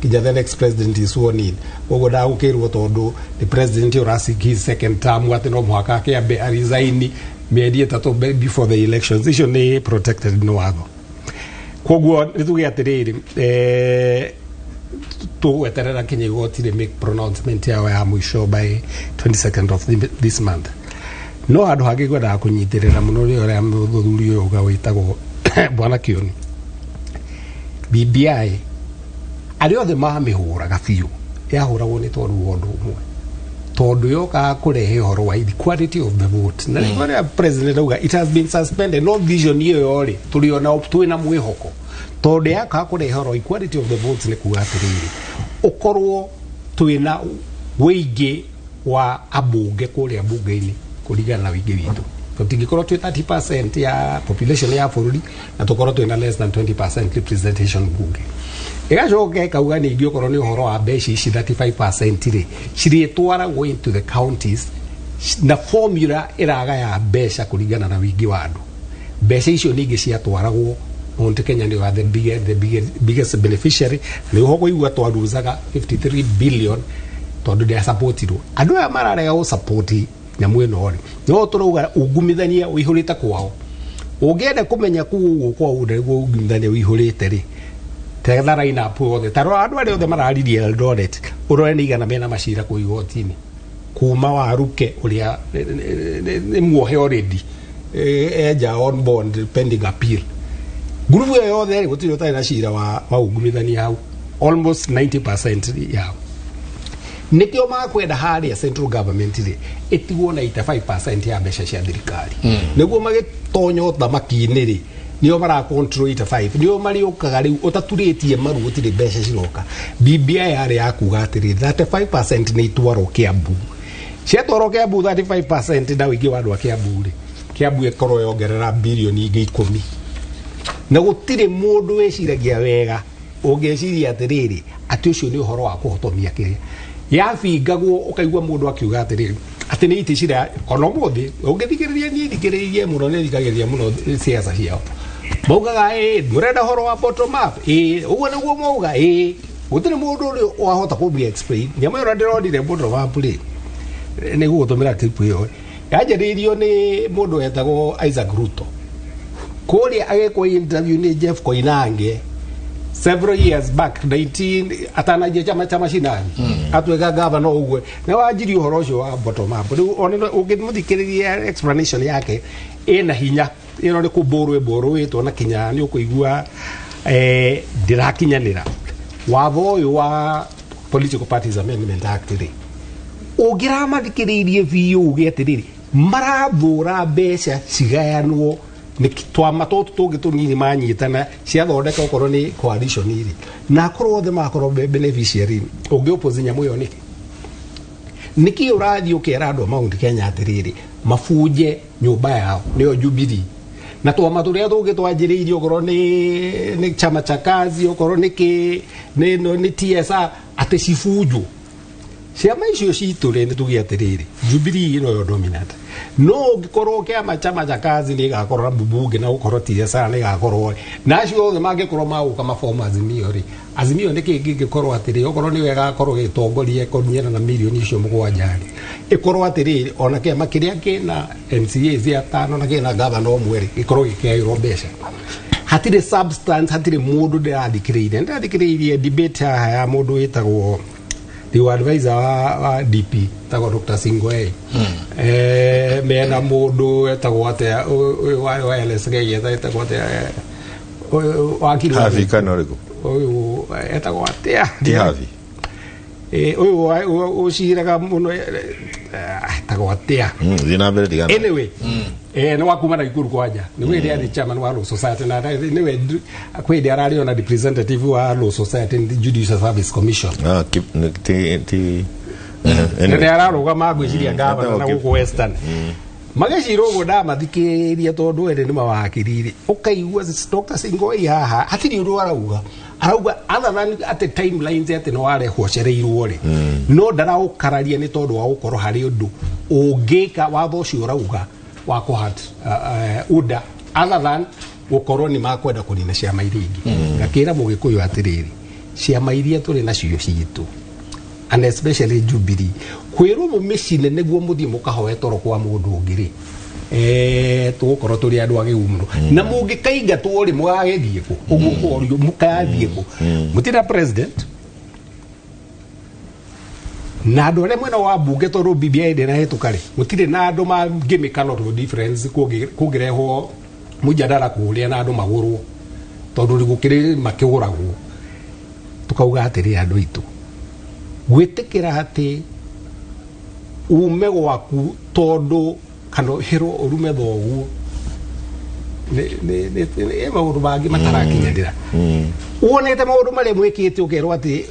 the next president is sworn in. Koguo ndagũkĩrwo tondũ the president ũraseek his second term atĩ no mũhaka akĩambe aresign mĩeri 3 before the elections. Icio nĩ protected nĩ watho. Koguo nĩ tuge atĩrĩrĩ, tũgweterera kinya igoti rĩ make pronouncement yao ya mũico by 22nd of this month. No handũ hangĩ ngwendaga kũnyitĩrĩra mũno nĩ ũrĩa mũthuri ũyũ uga wĩtagwo Bwana Kĩoni. BBI, arĩa othe mamĩhũraga biũ, yahũragwo nĩ tondũ wa ũndũ ũmwe, tondũ yokaga kũrehe ũhoro wa equality of the vote. Na rĩu ũrĩa president auga it has been suspended, no vision ĩyo rĩ, tũrĩ ona twĩna mwĩhoko, tondũ yakaga kũrehe ũhoro wa equality of the votes, nĩ kuga atĩrĩrĩ, ũkorwo twĩna wĩingĩ wa ambunge kũrĩa bunge-inĩ kũringana na wĩingĩ witũ. Tũtingĩkorwo twĩ 30% ya population ya bũrũri na tũkorwo twĩna less than 20% representation bunge. Ĩgacoka ĩkauga ningĩ okorwo nĩ ũhoro wa mbeca ici 35% rĩ, cirĩtwaragwo into the counties na formula ĩragaya mbeca kũringana na wĩingĩ wa andũ. Mbeca icio ningĩ ciatwaragwo Mount Kenya nĩyo the biggest beneficiary. Nĩ ũho kũigua twaruzaga 53 billion tondũ ndĩasapotirwo. Andũ aya mararega gũsapoti nyamũ ĩno rĩ, no tũrauga ungumithania ũihũrĩte kwao. Ũngĩenda kũmenya kũu ũguo kwao nĩguo ungumithania ũihũrĩte rĩ, tetha line up yothe, ta rora andũ arĩa othe mararirie Eldoret, ũrore nĩ igana mena macira kũu igoti-inĩ, kuma Waruke ũrĩa nĩ muohe already, eja on bond pending appeal. Ngurubu ĩyo yothe rĩ, gũtirĩ ũtarĩ na cira wa ungumithania hau, almost 90% yao. Nĩkĩo makwenda harĩa central government rĩ, ĩtigwo na 85% ya mbeca cia thirikari, nĩguo magĩtonya ũthamaki-inĩ rĩ, nĩo mara control 85, nĩo marĩũkaga rĩu ũtaturĩtie maru, gũtirĩ mbeca ciroka. BBI yarĩ ya kuga atĩrĩ, 35% nĩ itwarwo Kiambu. Ciatwarwo Kiambu 35% na ũingĩ wa andũ a Kiambu rĩ, Kiambu ĩkorwo yongerera bilioni ingĩ 10. Na gũtirĩ mũndũ wĩciragia wega ũngĩciria atĩrĩrĩ, atĩ ũcio nĩ ũhoro wa kũhotomia kĩrĩa yabingagwo. Ũkaigua mũndũ akiuga atĩrĩrĩ, atĩ nĩ itĩ cira. Ona ũmũthĩ ũngĩthikĩrĩria, niĩ thikĩrĩirie mũno, nĩ thikagĩrĩria mũno ciaca ciao, maugaga ĩ mũrenda ũhoro wa bottom up, ĩ ũguo nĩguo mauga. Ĩ gũtirĩ mũndũ ũrĩ wahota kũmbi explain nyamũ ĩyo. Ndĩronire bottom up rĩ, nĩ gũgũtũmĩra clip ĩyo yanjĩrĩirio nĩ mũndũ wetagwo Isaac Ruto kũrĩa agĩkwo interview nĩ Jeff Koinange several years back, 19 atananjia chama cha mashinani, atuĩka gavana ũguo, nĩ wanjirie ũhoro ũcio wa bottom up. Rĩu ona ũngĩmũthikĩrĩria, explanation yake ĩna hinya. Ĩno nĩ kũmbũrwo ĩmbũrũĩtwo na kinya nĩ ũkũigua ndĩrakinyanĩra. Watho ũyũ wa Political Parties Amendment Act rĩ, ũngĩramathikĩrĩirie biũ uge atĩrĩrĩ, marathũra mbeca cigayanwo. Nĩ twama tũtũ tũngĩ tũnini manyitana ciathondeka okorwo nĩ coalition rĩ, na akorwo othe makorwo beneficiary, ũngĩ oppose nyamũ ĩyo nĩkĩ? Nĩkĩ ũrathiĩ ũkera andũ a Mount Kenya atĩrĩrĩ, mabunje nyũmba yao nĩyo Jubilee, na twama tũrĩa tũngĩ twanjĩrĩirie, okorwo nĩ chama cha kazi, okorwo nĩ kĩ nĩ TSA, atĩ cibunjwo ciama icio citũ rĩ? Nĩ tuge atĩrĩrĩ, Jubilee ĩno yo dominant, no ũngĩkorwo kĩama chama cha kazi nĩ ĩgakorwo na mbunge, na gũkorwo TSA nĩ ĩgakorwo, na acio othe mangĩkorwo magũka maform Azimio rĩ, Azimio nĩ kĩ kĩngĩkorwo atĩrĩ, okorwo nĩwe ĩgakorwo ĩgĩtongoria ĩkonyera na mirioni icio 7 rĩ, ĩkorwo atĩrĩrĩ, ona kĩama kĩrĩa kĩna MCAs atano na kĩna gavana ũmwe rĩ, gĩkorwo gĩkĩgaĩrwo mbeca. Hatirĩ substance, hatirĩ mũndũ. Ndĩrathikĩrĩirie debate haha ya mũndũ wĩtagwo the advisor wa DP, tagwo Dr. Singoei, mena mũndũ etagwo atĩa, ũyũ wa LSK etagwo atĩa, ũyũ wakiri Havi kana ũrĩkũ? Ũyũ etagwo atĩa? Ti Havi. Ũyũ ũciraga mũno, etagwo atĩa? Thiĩ na mbere, tigana. Anyway, nĩ wa kuma Nakuru kwanja, nĩwe ĩrĩa arĩ chairman wa Law Society, na nĩwe kwĩ hĩndĩ ararĩ ona representative wa Law Society in the Judicial Service Commission. Ah, ti anyway. Nĩ ararũgama ngwĩciria gavana na Etagwo gũkũ Western. Magĩcira ũguo ndamathikĩrĩria, tondũ ere nĩ mawakiri, ũkaigua Dr. Singoi haha hatirĩ ũndũ arauga other than atĩ timelines, atĩ nĩ warehwo cereirwo rĩ, no ndaraũkararia nĩ tondũ wa gũkorwo harĩ ũndũ ũngĩka watho ũcio ũrauga wa kũhat UDA, other than gũkorwo nĩ makwenda kũnina ciama iria ingĩ. Ngakĩra mũgĩkũyũ atĩrĩrĩ, ciama iria tũrĩ nacio citũ, and especially Jubilee, kwĩrwo mũmĩcine nĩguo mũthiĩ mũkahoe toro kwa mũndũ ũngĩ rĩ, tũgũkorwo tũrĩ andũ agĩgu mũno. Na mũngĩkaingatwo rĩ, mũgagĩthiĩ kũ? Ũguo kũrio, mũkathiĩ kũ? Mũtirĩ president na andũ arĩa mwena wa mbunge, tondũ BBI ndĩnahĩtũka rĩ, gũtirĩ na andũ mangĩmĩka lot of difference kũngĩrehwo mũjadara kũrĩa na andũ magũrwo, tondũ gũkĩrĩ makĩgũragwo. Tukauga atĩrĩ, andũ aitũ, gwĩtĩkĩra atĩ ume gwaku tondũ kana hĩrwo ũrume thoguo nĩ maũndũ mangĩ matarakinyanĩra. Wonete maũndũ marĩa mwĩkĩte, ũkerwo atĩ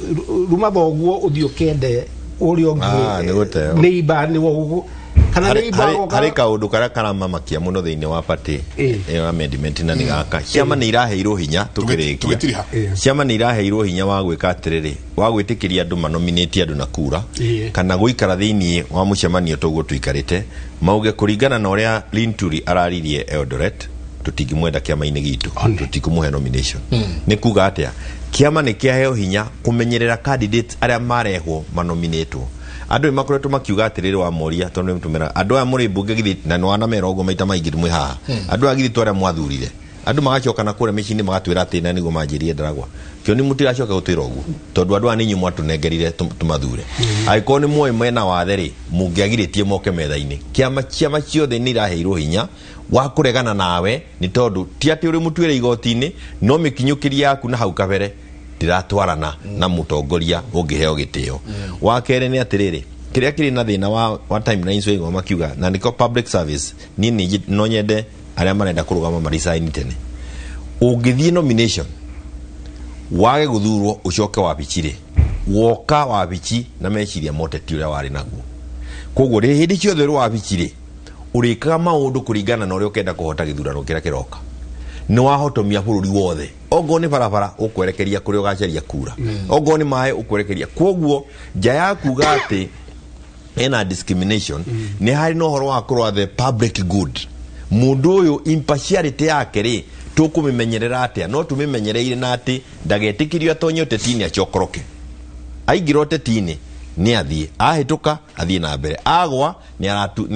ruma thoguo ũthiĩ ũkende ũrĩa Ah, nĩ gũteo. ũngĩ neighbor nĩ woguo kana neighbor agoka. Harĩ kaũndũ karĩa karamamakia mũno thĩinĩ wa party ĩyo amendment, na nĩ gaka: ciama nĩ iraheirwo hinya, tũkĩrĩkia, Tũgĩtiriha. ciama nĩ iraheirwo hinya wa gwĩka atĩrĩrĩ, wa gwĩtĩkĩria andũ manominate andũ na kura, kana gũikara thĩinĩ wa mũcemanio toguo tũikarĩte, mauge kũringana na ũrĩa Linturi araririe Eldoret, tũtingĩmwenda kĩama-inĩ gitũ, tũtikũmũhe nomination. Nĩ kuga atĩa? Kĩama nĩ kĩaheo hinya kũmenyerera candidates arĩa marehwo manominatwo. Andũ nĩ makoretwo makiuga atĩrĩrĩ, wa moria, tondũ nĩ tũmera andũ aya mũrĩ mbunge githĩ, na nĩ wanamera ũguo maita maingĩ mwĩ haha, andũ aya githĩ to arĩa mwathurire? Andũ magacoka na kũrĩa mĩciĩ-inĩ magatwĩra atĩ na nĩguo manjĩrire Ndaragwa kĩoni, mũtiracoka gũtwĩra ũguo tondũ andũ aya nĩ inyuĩ mwatũnengerire tũmathure. Angĩkorwo nĩ muoĩ mena wathe rĩ, mũngĩagirĩtie moke metha-inĩ. Kĩama, ciama ciothe nĩ iraheirwo hinya wa kũregana nawe, nĩ tondũ ti atĩ ũrĩ mũtuĩre igoti-inĩ, no mĩkinyũkĩrie yaku na hau kabere ndĩratwarana na mũtongoria ũngĩheo gĩtĩo. Wa kerĩ nĩ atĩrĩrĩ, kĩrĩa kĩrĩ na thĩna wa timelines waigua makiuga, na nĩko public service, niĩ no nyende arĩa marenda kũrũgama maresign tene. Ũngĩthiĩ nomination wage gũthurwo, ũcoke wabici rĩ, woka wabici na meciria moteti ũrĩa warĩ naguo. Koguo rĩ, hĩndĩ ciothe ũrĩ wabici rĩ, ũrĩkaga maũndũ kũringana na ũrĩa ũkenda kũhota gĩthurano kĩrĩa kĩroka. Nĩ wahotomia bũrũri wothe, ongorwo nĩ barabara ũkwerekeria kũrĩa ũgacaria kura, ongorwo nĩ maĩ ũkwerekeria. Koguo nja ya kuga atĩ ena discrimination, nĩ harĩ na ũhoro wa kũrora the public good. Mũndũ ũyũ impartiality yake rĩ, tũkũmĩmenyerera atĩa? No tũmĩmenyereire na atĩ ndagetĩkĩrio atonye ũteti-inĩ acokoroke. Aingĩra ũteti-inĩ nĩ athiĩ, ahĩtũka athiĩ na mbere, agwa nĩ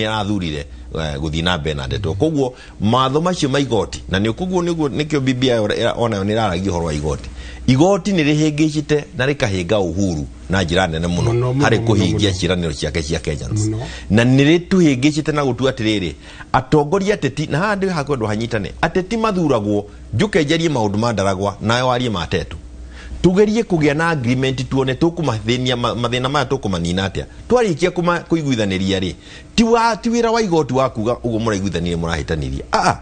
arathurire gũthiĩ na mbere na ndeto. Koguo matho macio ma igoti, na nĩ koguo nĩguo nĩkĩo BBI onayo nĩ ĩraragia ũhoro wa igoti. Igoti nĩ rĩhĩngĩcĩte na rĩkahĩnga Uhuru na njĩra nene mũno Mũno, mũno, harĩ mũno, kũhingia mũno. ciĩranĩro ciake cia Kenyans. Mũno. Na nĩ rĩtũhĩngĩcĩte na gũtua atĩrĩrĩ, atongoria ateti, na haha ndĩ hakwendwo hanyitane, ateti mathuragwo. Njuke njarie maũndũ ma Ndaragwa nawe warie ma Tetu, tugerie kũgĩa na agreement, tuone tũkũmathĩnia mathĩna maya tũkũmanina atĩa. Twarĩkia kũiguithanĩria rĩ, ti wĩra wa igoti wa kuga ũguo mũraiguithanirie mũrahĩtanirie. Aa,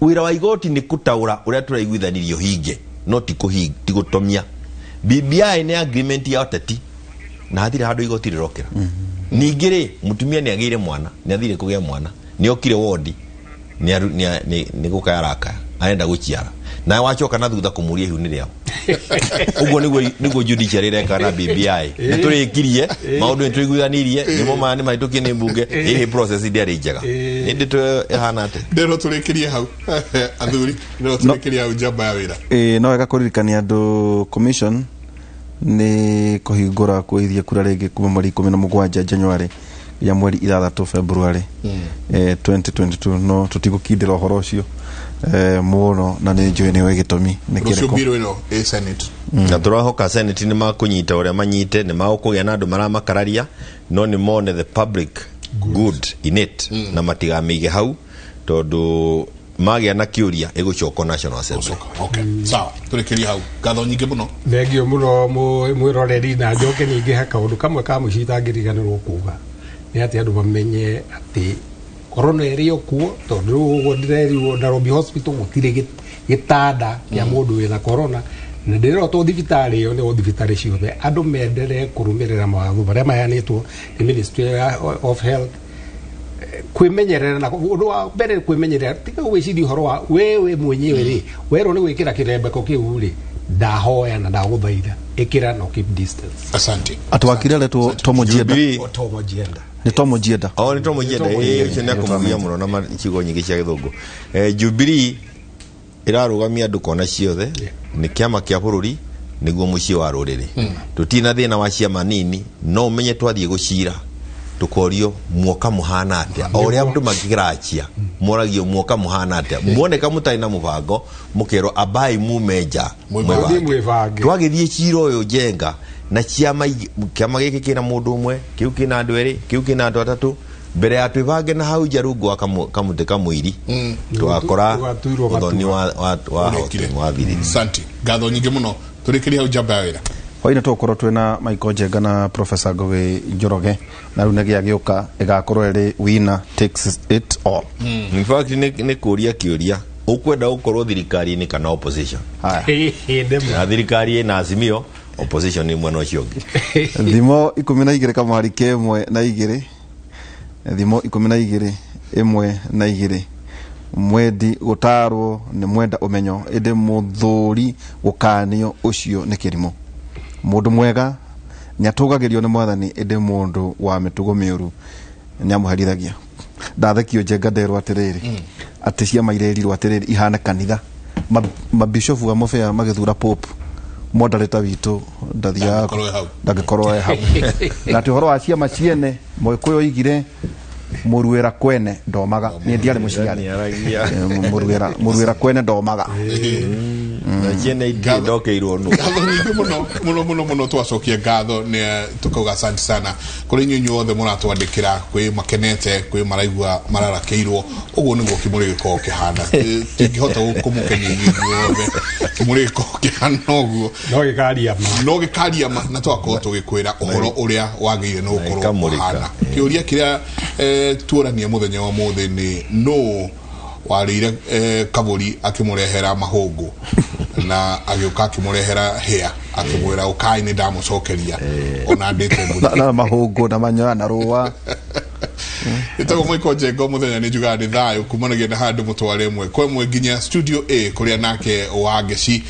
Wĩra wa igoti nĩ kũtaũra ũrĩa tũraiguithanirie ũhinge, no ti gũtomia. BBI nĩ agreement ya ũteti na hatirĩ handũ igoti rĩrokĩra. Ningĩ rĩ, mũtumia nĩ agĩire mwana, nĩ athire kũgĩa mwana, nĩ okire wondi, nĩ gũkaya arakaya, arenda gũciara, nawe wacoka na thutha kũmũria ihu nĩ rĩao. Ũguo nĩguo judiciary ĩreka na BBI. Nĩ tũrĩkirie maũndũ, nĩ tũiguithanirie, nĩmo maya nĩ mahĩtũkie nĩ mbunge, ĩhĩ process ndĩarĩ njega. Nĩ ndeto ĩhana atĩa? Ndĩrwo tũrĩkĩrie hau, athuri, ndĩrwo tũrĩkĩrie hau njamba ya wĩra. Ĩĩ, no wega kũririkania andũ commission nĩ kũhingũra kũithia kura rĩngĩ kuma mweri 17 January nginya mweri 6 February 2022. No tũtigũkindĩra ũhoro ũcio mũno, na nĩ njũĩ nĩwe gĩtũmi nĩ Rũciũ kĩrĩkũ. Mbirũ ĩno ĩ Senate. Na tũrahoka Senate nĩ makũnyita ũrĩa manyite, nĩ magũkũgĩa na andũ maramakararia, no nĩ mone the public good in it na matigamĩige hau, tondũ magĩa na kĩũria ĩgũcokwo National Assembly. Okay, sawa, tũrĩkĩrie hau. Ngatho nyingĩ mũno. Thengio mũno mwĩroreri, na njoke ningĩ he kaũndũ kamwe ka mũico itangĩriganĩrwo kuga, nĩ atĩ andũ mamenye atĩ corona ĩrĩ o kuo, tondũ rĩu ũguo ndĩrerirwo Nairobi Hospital gũtirĩ gĩtanda kĩa mũndũ wĩna corona, na ndĩrerwo thibitarĩ ĩyo nĩ thibitarĩ ciothe andũ menderee kũrũmĩrĩra mawatho marĩa maheanĩtwo nĩ Ministry of Health, kwĩmenyerera. Na ũndũ wa mbere kwĩmenyerera, tiga gwĩciria ũhoro wa wewe mwenyewe rĩ, werwo nĩ gwĩkĩra kĩrembeko kĩu rĩ, ndahoya na ndagũthaitha ĩkĩra no keep distance. Asante. Atwakire aretwo Tom Ojienda. Tom Ojienda. Nĩ Tom Ojienda. O nĩ Tom Ojienda, ĩĩ, ũcio nĩ akũmugia mũno na ciugo nyingĩ cia gĩthũngũ. Jubilee ĩrarũgamia andũ kona ciothe, nĩ kĩama kĩa bũrũri, nĩguo mũciĩ wa rũrĩrĩ. Tũtirĩ na thĩna wa ciama nini, no ũmenye twathiĩ gũcira tukorio muoka muhana atia, o ũrĩa andũ makĩrachia moragio muoka muhana atia, muoneka mũtarĩ na mũbango mũkerwo abai mume nja mwĩbange. Twagĩthiĩ cira ũyũ Njenga na ciama, kĩama gĩkĩ kĩna mũndũ ũmwe, kĩu kĩna andũ erĩ, kĩu kĩna andũ atatũ, mbere ya twĩbange na hau nja rungu wa kamũtĩ kamũiri twakora ũthoni wa wathirire. Asante, ngatho nyingĩ mũno, tũrĩkĩrie hau njamba ya wĩra. Hwainĩ tũgũkorwo twĩna Michael Njenga na Professor Ngũgĩ Njoroge, na rĩu nĩ gĩagĩũka ĩgakorwo ĩrĩ winner takes it all. In fact nĩ kũria kĩũria, ũkwenda gũkorwo thirikari-inĩ kana opposition? Na thirikari ĩna Azimio, opposition nĩ mwena ũcio ũngĩ. Thimo 12 kamwari ke 1 na 2, thimo 12 1 na 2. Mwendi gũtarwo nĩ mwenda ũmenyo, ĩndĩ mũthũri gũkanio ũcio nĩ kĩrimũ. Mũndũ mwega nĩatũgagĩrio nĩ mwathani, ĩndĩ mũndũ wa mĩtugo mĩũru nĩamũherithagia. Ndathekio Njenga nderwo atĩrĩrĩ, atĩ ciama irerirwo atĩrĩrĩ ihane kanitha, mabishofu a Mũbĩa magĩthura pope, moderator witũ ndathiaga ndangĩkorwo e hau. Na atĩ ũhoro wa ciama ciene, Mũgĩkũyũ oigire mũruĩra kwene ndomaga. Niĩ ndiarĩ mũciari. Mũruĩra kwene ndomaga. Na ciene ingĩ ndokeirwo nũ. Ngatho nyingĩ mũno mũno mũno mũno, twacokia ngatho nĩ tukauga asante sana kũrĩ inyuĩ inyuothe mũratwandĩkĩra, kwĩ makenete, kwĩ maraigua mararakĩirwo. Ũguo nĩguo kĩmũrĩ gĩkoragwo kĩhana, tingĩhota kũmũkenia inyuĩ inyuothe, kĩmũrĩ gĩkoragwo kĩhana ũguo, no gĩkaria ma, no gĩkaria ma, na tũgakorwo tũgĩkwĩra ũhoro ũrĩa wagĩrĩire nĩ gũkorwo ũhana. Kĩũria kĩrĩa tuorania mũthenya wa mũthĩ nĩ nũ warĩire kabũri akĩmũrehera mahũngũ na agĩũka akĩmũrehera hĩa akĩmwĩra ũkai nĩ ndamũcokeria ona ndĩte mbũri na mahũngũ na manyoya na rũa. Ĩtagwo Michael Njenga, mũthenya nĩ njugaga nĩ thayũ kumanagia na handũ mũtware ĩmwe kwa ĩmwe nginya studio A kũrĩa nake Wangeci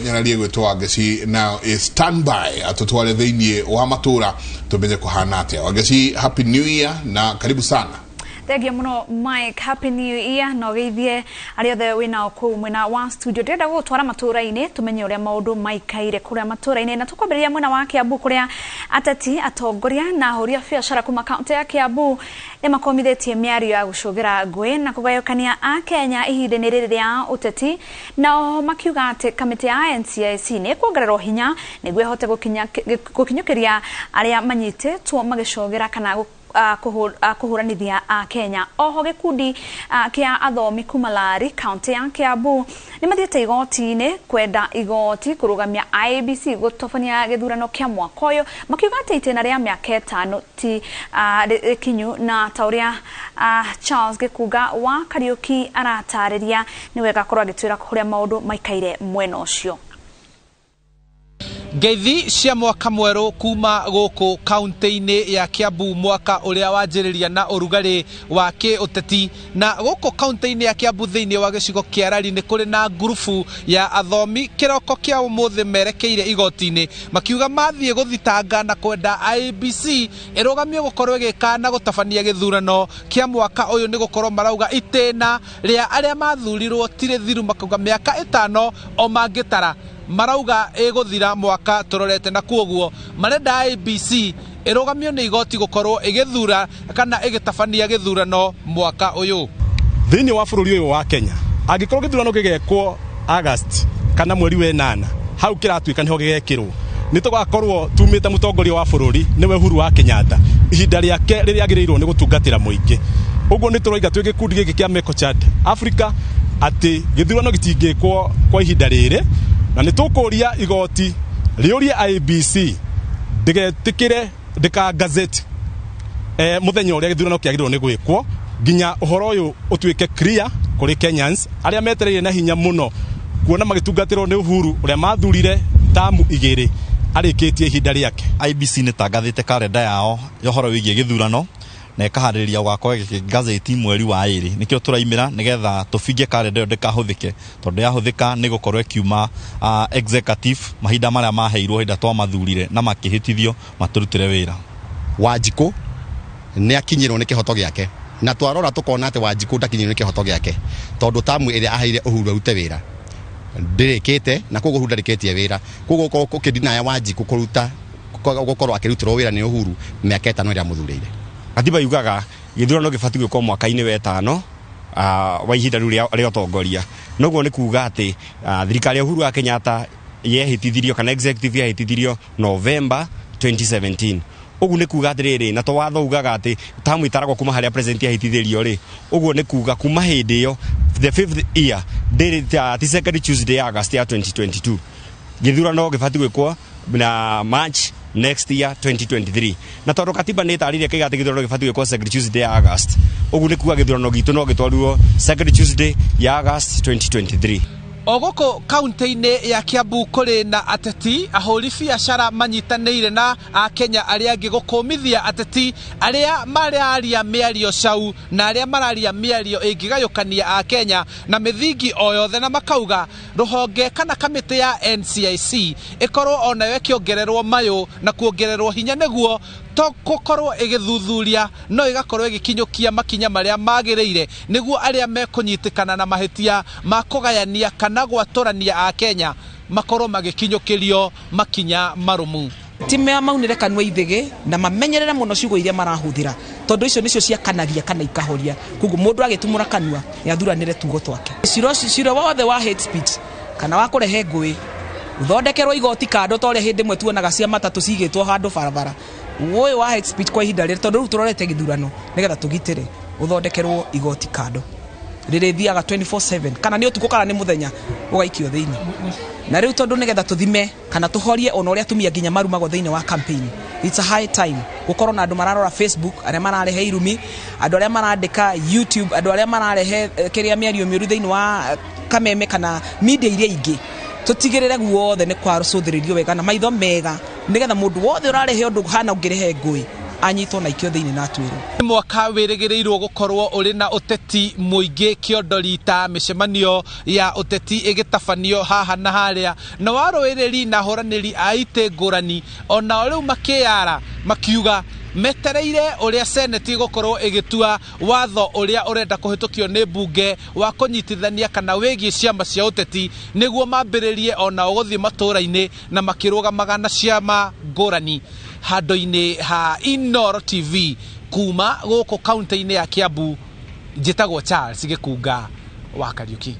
nyararie gwĩtwo Wangeci now is standby atũtware thĩinĩ wa matũra tũmenye kũhana atĩa. Wangeci, happy new year na karibu sana. Thengiå må Mike, happy new year na ũgeithie arĩa othe wĩnao kũu mwena wa studio. Ndĩrenda gũgũtwara matũra-inĩ tũmenye ũrĩa maũndũ maikaire kũrĩa matũra-inĩ, na tũkwambĩrĩria mwena wa Kiambu kũrĩa ateti, atongoria na ahũri a biacara kuma kaunti ya Kiambu nĩ makomithĩtie mĩario ya gũcũgĩra ngũĩ na kũgayũkania Akenya ihinda-inĩ rĩrĩ rĩa ũteti, nao makiuga atĩ kamĩtĩ ya NCIC nĩ ĩkuongererwo hinya nĩguo ĩhote gũkinyũkĩria arĩa manyitĩtwo magĩcogera kana kũhũranithia Akenya. Oho gĩkundi kĩa athomi kuma Lari kaunti ya Kiambu nĩ mathiĩte igoti-inĩ kwenda igoti kũrũgamia IEBC gũtabania gĩthurano kĩa mwaka ũyũ, makiuga atĩ itĩna rĩa mĩaka 5 ti rĩkinyu na ta ũrĩa Charles Gĩkunga wa Kariuki aratarĩria nĩ wega akorwo agĩtwĩra kũrĩa maũndũ maikaire mwena ũcio. Ngeithi cia mwaka mwerũ kuma gũkũ kaunti-inĩ ya Kiambu, mwaka ũrĩa wanjĩrĩria na ũrugarĩ wa kĩũteti. Na gũkũ kaunti-inĩ ya Kiambu thĩinĩ wa gĩcigo kĩa Rari nĩ kũrĩ na ngurubu ya athomi kĩroko kĩa ũmũthĩ merekeire igoti-inĩ makiuga mathiĩ gũthitanga na kwenda IEBC ĩrũgamio gũkorwo ĩgĩka na gũtabania gĩthurano kĩa mwaka ũyũ, nĩ gũkorwo marauga itĩna rĩa arĩa mathurirwo ti rĩthiru, makauga mĩaka 5 o mangĩtara marauga ĩgũthira mwaka tũrorete, na kuoguo marenda IEBC ĩrũgamio nĩ igoti gũkorwo ĩgĩthura kana ĩgĩtabania gĩthurano mwaka ũyũ. Thĩinĩ wa bũrũri ũyũ wa Kenya, angĩkorwo gĩthurano gĩgekwo August kana mweri wa 8, hau kĩratuĩka nĩho gĩgekĩrwo, nĩ tũgakorwo tumĩte mũtongoria wa bũrũri nĩwe Uhuru wa Kenyatta ihinda rĩake rĩrĩa agĩrĩirwo nĩ gũtungatĩra mũingĩ. Ũguo nĩ tũroiga twĩ gĩkundi gĩkĩ kĩa Mecochad Africa atĩ gĩthurano gĩtingĩkwo kwa ihinda rĩrĩ, na nĩ tũkũria igoti rĩũrie IEBC ndĩgetĩkĩre ndĩka gazette mũthenya ũrĩa gĩthurano kĩagĩrĩirwo nĩ gwĩkwo nginya ũhoro ũyũ ũtuĩke clear kũrĩ Kenyans arĩa metereire na hinya mũno kuona magĩtungatĩrwo nĩ Uhuru ũrĩa mathurire tamu 2 arĩkĩtie ihinda rĩake. IEBC nĩ tangathĩte karenda yao ya ũhoro wĩgiĩ gĩthurano na ĩkaharĩrĩria gũgakorwo ĩgĩgazeti mweri wa 2, nĩkĩo tũraimĩra nĩgetha tũbinge karenda ĩyo ndĩkahũthĩke, tondũ yahũthĩka nĩ gũkorwo ĩkiuma executive mahinda marĩa maheirwo hĩndĩ twamathurire na makĩhĩtithio matũrutĩre wĩra. Wanjikũ nĩ akinyĩrwo nĩ kĩhoto gĩake, na twarora tũkona atĩ Wanjikũ ndakinyĩrwo nĩ kĩhoto gĩake tondũ tamu ĩrĩa aheire Uhuru arute wĩra ndĩrĩkĩte, na koguo Uhuru ndarĩkĩtie wĩra, koguo gũkorwo ũkĩdinaya Wanjikũ kũruta gũkorwo akĩrutĩrwo wĩra nĩ Uhuru mĩaka 5 ĩrĩa amũthurĩire. Katiba yugaga gĩthurano gĩbatiĩ gwĩkwo mwaka-inĩ wa 5 wa ihinda rĩu rĩa ũtongoria. Noguo nĩ kuga atĩ thirikari ya Uhuru wa Kenyatta yehĩtithirio kana executive yehĩtithirio November 2017. Ũguo nĩ kuga atĩrĩrĩ, na to watho ugaga atĩ tamu ĩtaragwo kuma harĩa president yahĩtithĩrio rĩ, ũguo nĩ kuga kuma hĩndĩ ĩyo the 5th year ndĩrĩ ti second Tuesday August ya 2022 gĩthurano gĩbatiĩ gwĩkwo na March next year 2023. Na tondũ katiba nĩ ĩtarĩirie kĩiga atĩ gĩthurano gĩbatiĩ gwĩkwo second Tuesday ya August, ũguo nĩ kuga gĩthurano gitũ no gĩtwarirwo second Tuesday ya August 2023. O gũkũ kaunti-inĩ ya Kiambu kũrĩ na ateti ahũri biacara manyitanĩire na akenya arĩa angĩ gũkũmithia ateti arĩa mararia mĩario cau na arĩa mararia mĩario ĩngĩgayũkania akenya na mĩthingi o yothe, na makauga rũhonge kana kamĩtĩ ya NCIC ĩkorwo onayo ĩkĩongererwo mayũ na kuongererwo hinya nĩguo to gũkorwo ĩgĩthuthuria no ĩgakorwo ĩgĩkinyũkia makinya marĩa magĩrĩire nĩguo arĩa mekũnyitĩkana na mahĩtia ma kũgayania kana gwatũrania akenya makorwo magĩkinyũkĩrio makinya marũmu. Ti mea maunĩre kanua ithĩgĩ na mamenyerere mũno ciugo iria marahũthĩra, tondũ icio nĩcio ciakanagia kana ikahoria. Koguo mũndũ agĩtumũra kanua nĩ athuranĩre tugo twake. Cira wothe wa hate speech kana wa kũrehe ngũĩ ũthondekerwo igoti kando, ta ũrĩa hĩndĩ ĩmwe tuonaga cia matatũ cigĩtwo handũ barabara. Ũyũ wa hate speech kwa ihinda rĩrĩ, tondũ rĩu tũrorete gĩthurano nĩgetha tũgitĩre, ũthondekerwo igoti kando rĩrĩthiaga 24/7, kana nĩ ũtukũ kana nĩ mũthenya, ũgaikio thĩinĩ. Na rĩu tondũ nĩgetha tũthime kana tũhorie ona ũrĩa atumia nginya marumagwo thĩinĩ wa campaign, it's a high time gũkorwo na andũ mararora Facebook, arĩa mararehe irumi, andũ arĩa marandĩka YouTube, andũ arĩa mararehe kĩrĩa mĩario mĩũru thĩinĩ wa kameme kana media iria ingĩ. Tũtigĩrĩre guothe nĩ kwarũcũthĩrĩrio wega na maitho mega, nĩgetha mũndũ wothe ũrarehe ũndũ hana ũngĩrehe ngũĩ anyitwo na ikio thĩinĩ na atuĩrwo. Mwaka wĩrĩgĩrĩirwo gũkorwo ũrĩ na ũteti mũingĩ kĩondo rita, mĩcemanio ya ũteti ĩgĩtabanio haha na harĩa, na warũĩrĩri na ahũranĩri a itĩ ngũrani onao rĩu makĩyara makiuga metereire ũrĩa seneti ĩgũkorwo ĩgĩtua watho ũrĩa ũrenda kũhĩtũkio nĩ mbunge wa kũnyitithania kana wĩgiĩ ciama cia ũteti, nĩguo mambĩrĩrie onao gũthiĩ matũũra-inĩ na makĩrũgamaga na ciama ngũrani. Handũ-inĩ ha Inooro TV kuma gũkũ kaunti-inĩ ya Kiambu, njĩtagwo Charles Gĩkunga wa Kariuki.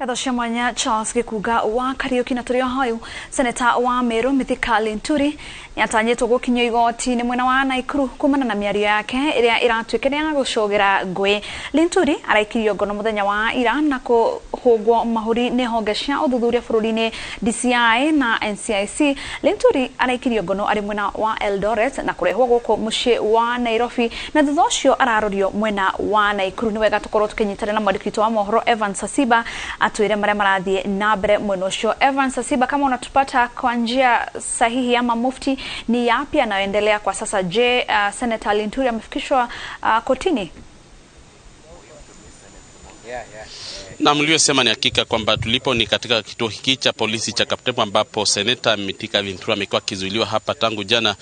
Ngatho cia mwanya Charles Gĩkunga wa Kariũki. Na tũrĩ o hau, seneta wa Meru Mithika Linturi nĩatanyĩtwo gũkinyio igoti-inĩ mwena wa Naikuru kumana na mĩario yake ĩrĩa ĩratuĩka nĩ ya gũcũgĩra ngũĩ. Linturi araikirio ngono mũthenya wa ira na kũhũngwo mahũri nĩ honge cia ũthuthuria bũrũri-inĩ DCI na NCIC. Linturi araikirio ngono arĩ mwena wa Eldoret na kũrehwo gũkũ mũciĩ wa Nairobi, na thutha ũcio ararorio mwena wa Naikuru. Nĩ wega tũkorwo tũkĩnyitanĩra na mwandĩki witũ wa mohoro Evans Sasiba atwĩre marĩa marathiĩ na mbere mwena ũcio. Evans Sasiba, kama unatupata kwa njia sahihi ama mufti, ni yapi yanayoendelea kwa sasa? Je, Senator Linturi amefikishwa kotini? Na mliosema ni hakika kwamba tulipo ni katika kituo hiki cha polisi cha Kaptembwo ambapo Seneta Mithika Linturi amekuwa akizuiliwa hapa tangu jana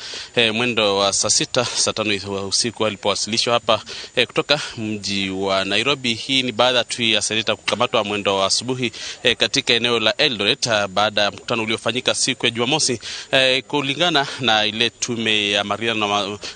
mwendo wa saa 6 saa 5 usiku alipowasilishwa hapa kutoka mji wa Nairobi. Hii ni baada tu ya seneta kukamatwa mwendo wa asubuhi katika eneo la Eldoret baada ya mkutano uliofanyika siku ya Jumamosi kulingana na ile tume ya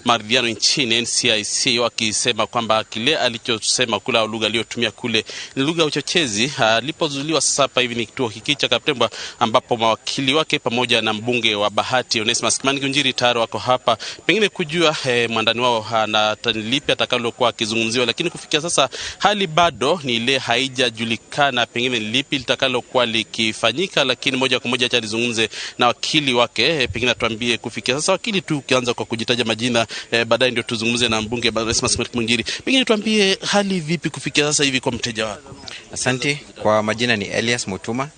maridhiano nchini NCIC, wakisema kwamba kile alichosema kula lugha aliyotumia kule ni lugha uchochezi. Alipozuiliwa sasa hapa hivi ni kituo hiki cha Kaptembwo ambapo mawakili wake pamoja na mbunge wa Bahati Onesmus Kimani Ngunjiri tayari wako hapa pengine kujua mwandani wao na lipi atakalokuwa akizungumziwa, lakini kufikia sasa hali bado ni ile haijajulikana pengine lipi litakalokuwa likifanyika. Lakini moja kwa moja acha nizungumze na wakili wake pengine atuambie kufikia sasa. Wakili tu ukianza kwa kujitaja majina baadaye ndio tuzungumze na mbunge Onesmus Kimani Ngunjiri, pengine tuambie hali vipi kufikia sasa hivi kwa mteja wako. Asante. Kwa majina ni Elias Mutuma,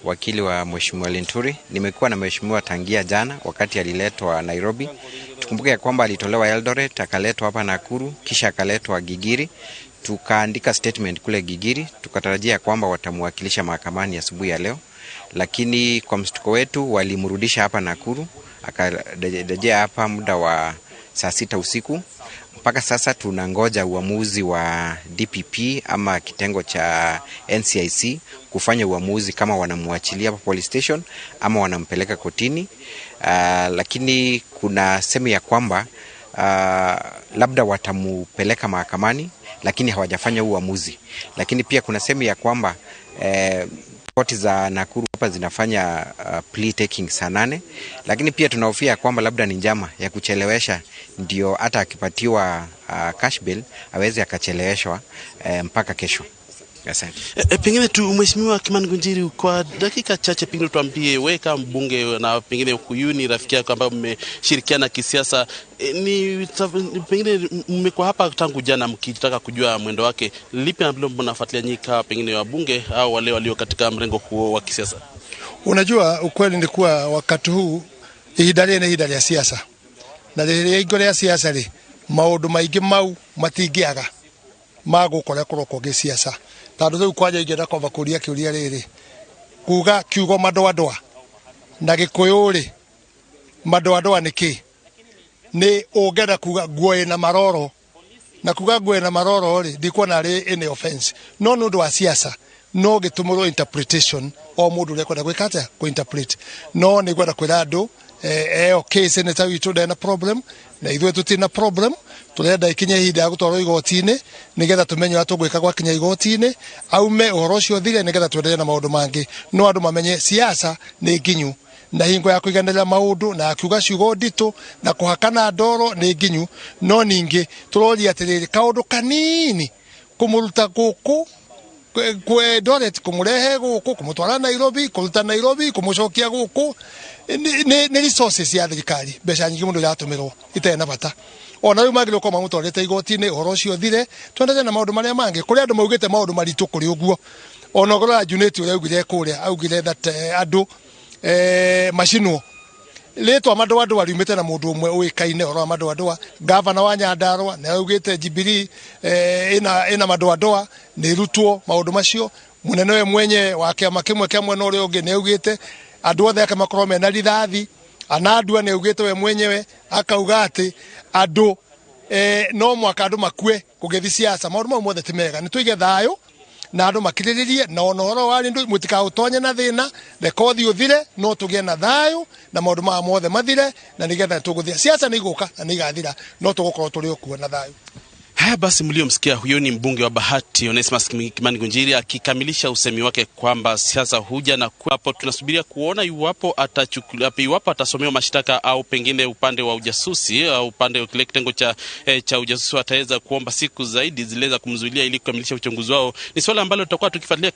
wakili wa Mheshimiwa Linturi. Nimekuwa na mheshimiwa tangia jana wakati aliletwa Nairobi. Tukumbuke ya kwamba alitolewa Eldoret, akaletwa hapa Nakuru, kisha akaletwa Gigiri. Tukaandika statement kule Gigiri, tukatarajia kwamba watamwakilisha mahakamani asubuhi ya leo, lakini kwa mshtuko wetu walimrudisha hapa Nakuru, akarejea hapa muda wa saa 6 usiku. Mpaka sasa tunangoja uamuzi wa DPP ama kitengo cha NCIC kufanya uamuzi kama wanamwachilia hapa police station ama wanampeleka kotini. Lakini kuna semi ya kwamba labda watamupeleka mahakamani, lakini hawajafanya uamuzi. Lakini pia kuna semi ya kwamba koti za Nakuru hapa zinafanya plea taking saa 8, lakini pia tunahofia kwamba labda ni njama ya kuchelewesha, ndio hata akipatiwa cash bail aweze akacheleweshwa mpaka kesho. Asante. Pengine tu Mheshimiwa Kimani Ngunjiri, kwa dakika chache pengine tuambie wewe kama mbunge na pengine huyu ni rafiki yako ambaye mmeshirikiana kisiasa, ni pengine mmekuwa hapa tangu jana mkitaka kujua mwendo wake, lipi ambalo mnafuatilia nyinyi kama pengine wabunge au wale walio katika mrengo huo wa kisiasa? Unajua, ukweli ni kuwa wakati huu ihinda rĩrĩ nĩ ihinda rĩa siasa, na rĩrĩa ingo rĩa siasa rĩ maũndũ maingĩ mau matingĩaga ma gũkora kũrokwo gĩsiasa. Tondũ rĩu kwanja ingĩenda kwamba kũria kĩũria rĩrĩ, kuga kiugo madoadoa na Gĩkũyũ rĩ, madoadoa nĩ kĩ? Nĩ ũngĩenda kuga nguo ĩna maroro, na kuga nguo ĩna maroro rĩ, ndikuona rĩ any offense, no nĩ ũndũ wa siasa no gĩtũmĩrwo interpretation o mũndũ ũrĩa kwenda gwĩka atĩa kũ interpret. No nĩ ngwenda kwĩra andũ okay, senator witũ ndarĩ na problem na ithuĩ tũtirĩ na problem, tũrenda ikinye ihinda ya gũtwarwo igoti-inĩ nĩgetha tũmenye ũrĩa tũgwĩka gwakinya igoti-inĩ, aume ũhoro ũcio ũthire nĩgetha tũendelee na maũndũ mangĩ. No andũ mamenye siasa nĩ nginyu, na hingo ya kũiganĩra maũndũ na ya kiuga ciugo nditũ na kũhakana ndoro nĩ nginyu. No ningĩ tũroria atĩrĩrĩ, kaũndũ kanini kũmũruta gũkũ Eldoret, kũmũrehe gũkũ, kũmũtwara Nairobi, kũruta Nairobi, kũmũcokia gũkũ, nĩ resources ya thirikari, mbeca nyingĩ mũno iratũmĩrwo itarĩ na bata. Ona rĩu magĩrĩirwo gũkorwo mamũtwarĩte igoti-inĩ ũhoro ũcio ũthire, twendelee na maũndũ marĩa mangĩ. Kũrĩ andũ maugĩte maũndũ maritũ kũrĩ ũguo, ona ũngĩrora Junet ũrĩa augire kũrĩa, augire that andũ macinwo. Rĩtwa madoadoa riumĩte na mũndũ ũmwe ũĩkaine ũhoro wa madoadoa, gavana wa Nyandarua nĩ augĩte Jubilee ĩna madoadoa nĩ ĩrutwo maũndũ macio. Mũnene we mwenye wa kĩama kĩmwe kĩa mwena ũrĩa ũngĩ nĩ augĩte andũ othe ake makorwo mena rithathi. Anandua nĩ augĩte we mwenyewe akauga atĩ andũ no mwaka andũ makue kũgĩthiĩ siasa. Maũndũ mau mothe ti mega, nĩ tũige thayũ na andũ makirĩrĩrie, na ona ũhoro wa rĩndũ mũtikaũtonye na thĩna, reke ũthiĩ ũthire, no tũgĩe na thayũ na maũndũ maya mothe mathire, na nĩgetha tũgũthira. Siasa nĩ igũka na nĩ igathira, no tũgũkorwo tũrĩ o kuo na thayũ. Haya basi, mliomsikia huyo ni mbunge wa Bahati Onesmus Kimani Ngunjiri akikamilisha usemi wake kwamba siasa huja na hapo tunasubiria kuona iwapo atachukuliwa, iwapo atasomewa mashtaka au pengine upande wa ujasusi au upande wa kile kitengo cha ujasusi wataweza kuomba siku zaidi zile za kumzuilia ili kukamilisha uchunguzi wao. Ni swala ambalo tutakuwa tukifuatilia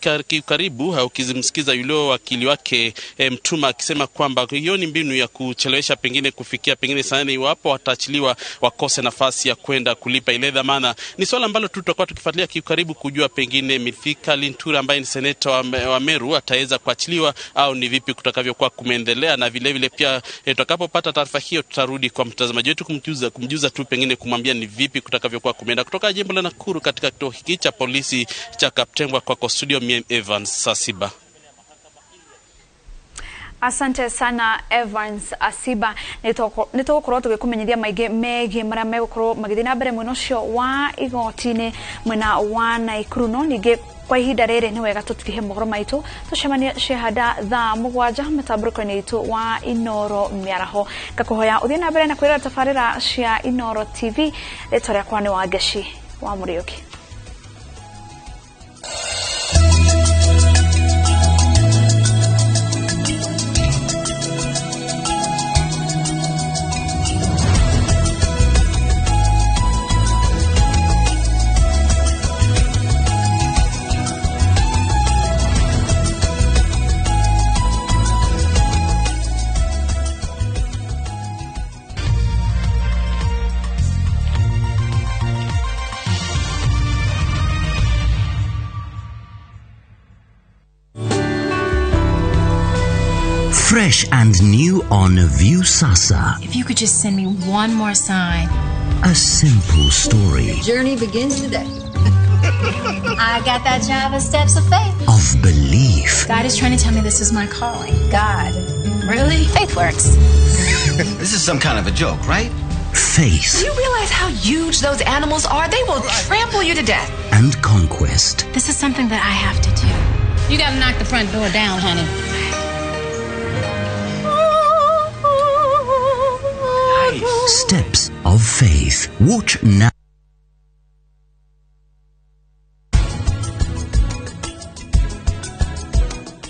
karibu, au ukimsikiza yule wakili wake Mtuma akisema kwamba hiyo ni mbinu ya kuchelewesha pengine kufikia pengine sana iwapo wataachiliwa wakose nafasi ya kwenda kulipa ile dhamana. Ni swala ambalo tutakuwa tukifuatilia karibu kujua pengine Mithika Linturi ambaye ni seneta wa Meru ataweza kuachiliwa au ni vipi kutakavyokuwa kumeendelea, na vile vile pia tutakapopata taarifa hiyo tutarudi kwa mtazamaji wetu kumjuza tu pengine kumwambia ni vipi kutakavyokuwa kumeenda. Kutoka jimbo la Nakuru katika kituo hiki cha polisi cha Kaptengwa, kwako studio, mimi Evans Sasiba. Asante sana Evans Asiba. Nĩtũgũkorwo tũgĩkũmenyithia maingĩ megiĩ marĩa megũkorwo magĩthiĩ na mbere mwena ũcio wa igoti-inĩ mwena wa Naikuru. No ningĩ kwa ihinda rĩrĩ nĩ wega tũtirihe mohoro maitũ, tũcemanie Ciehanda thaa 7 mĩtambũrĩko-inĩ itũ wa Inoro Mĩaraho. Ngakũhoya ũthiĩ na mbere na kwĩrora tabarĩra cia Inoro TV. Rĩtwa rĩakwa nĩ Wangeci wa Mũrĩũki. Fresh and new on Viusasa. If you could just send me one more sign. A simple story. Your journey begins today. I got that job at Steps of Faith. Of belief. God is trying to tell me this is my calling. God. Really? Faith works. This is some kind of a joke, right? Faith. Do you realize how huge those animals are? They will trample you to death. And conquest. This is something that I have to do. You gotta knock the front door down, honey. Steps of Faith. Watch now.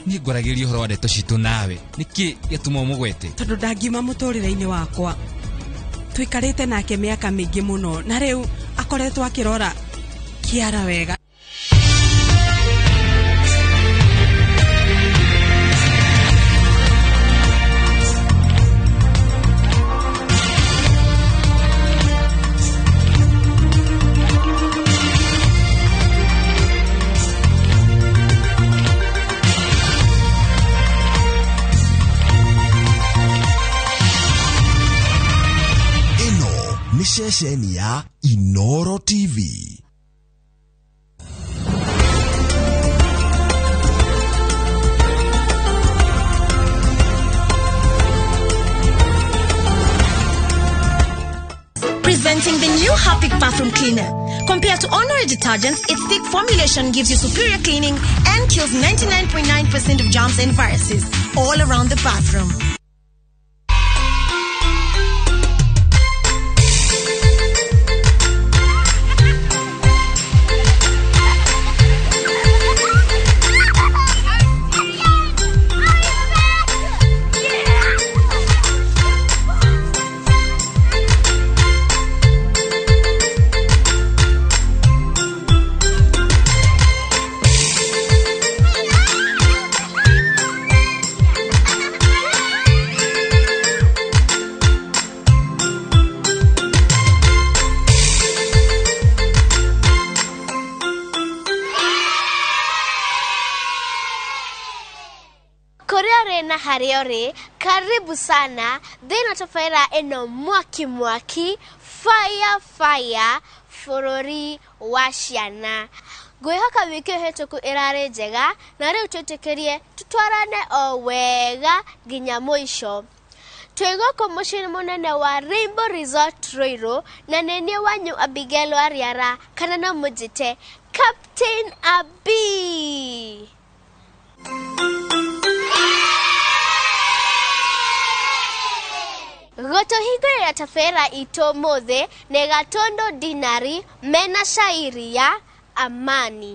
Niĩ ngwaragĩria ũhoro wa ndeto citũ nawe. Nĩkĩ gĩatũma ũmũgwete? Tondũ ndangiuma mũtũrĩre-inĩ wakwa. Tũikarĩte nake mĩaka mĩingĩ mũno na rĩu akoretwo akĩrora kĩara wega. Ceceni ya Inoro TV. Presenting the new Harpic bathroom cleaner. Compared to ordinary detergents, its thick formulation gives you superior cleaning and kills 99.9% of germs and viruses all around the bathroom. Na hariori karibu sana thina tafaira eno mwaki mwaki fire fire bururi wa ciana. Ngwihoka wiki hituku irari njega na riu twitikirie tutwarane o wega nginya muico. Twĩ gũkũ mũciĩ mũnene wa Rainbow Resort Ruiru na nĩ niĩ wanyu Abigail Wariara kana no mũnjĩte Captain Abi. Gũtũhingũrĩra tabarĩra itũ ũmũthĩ nĩ Gatundu Dinari mena shairi ya Amani.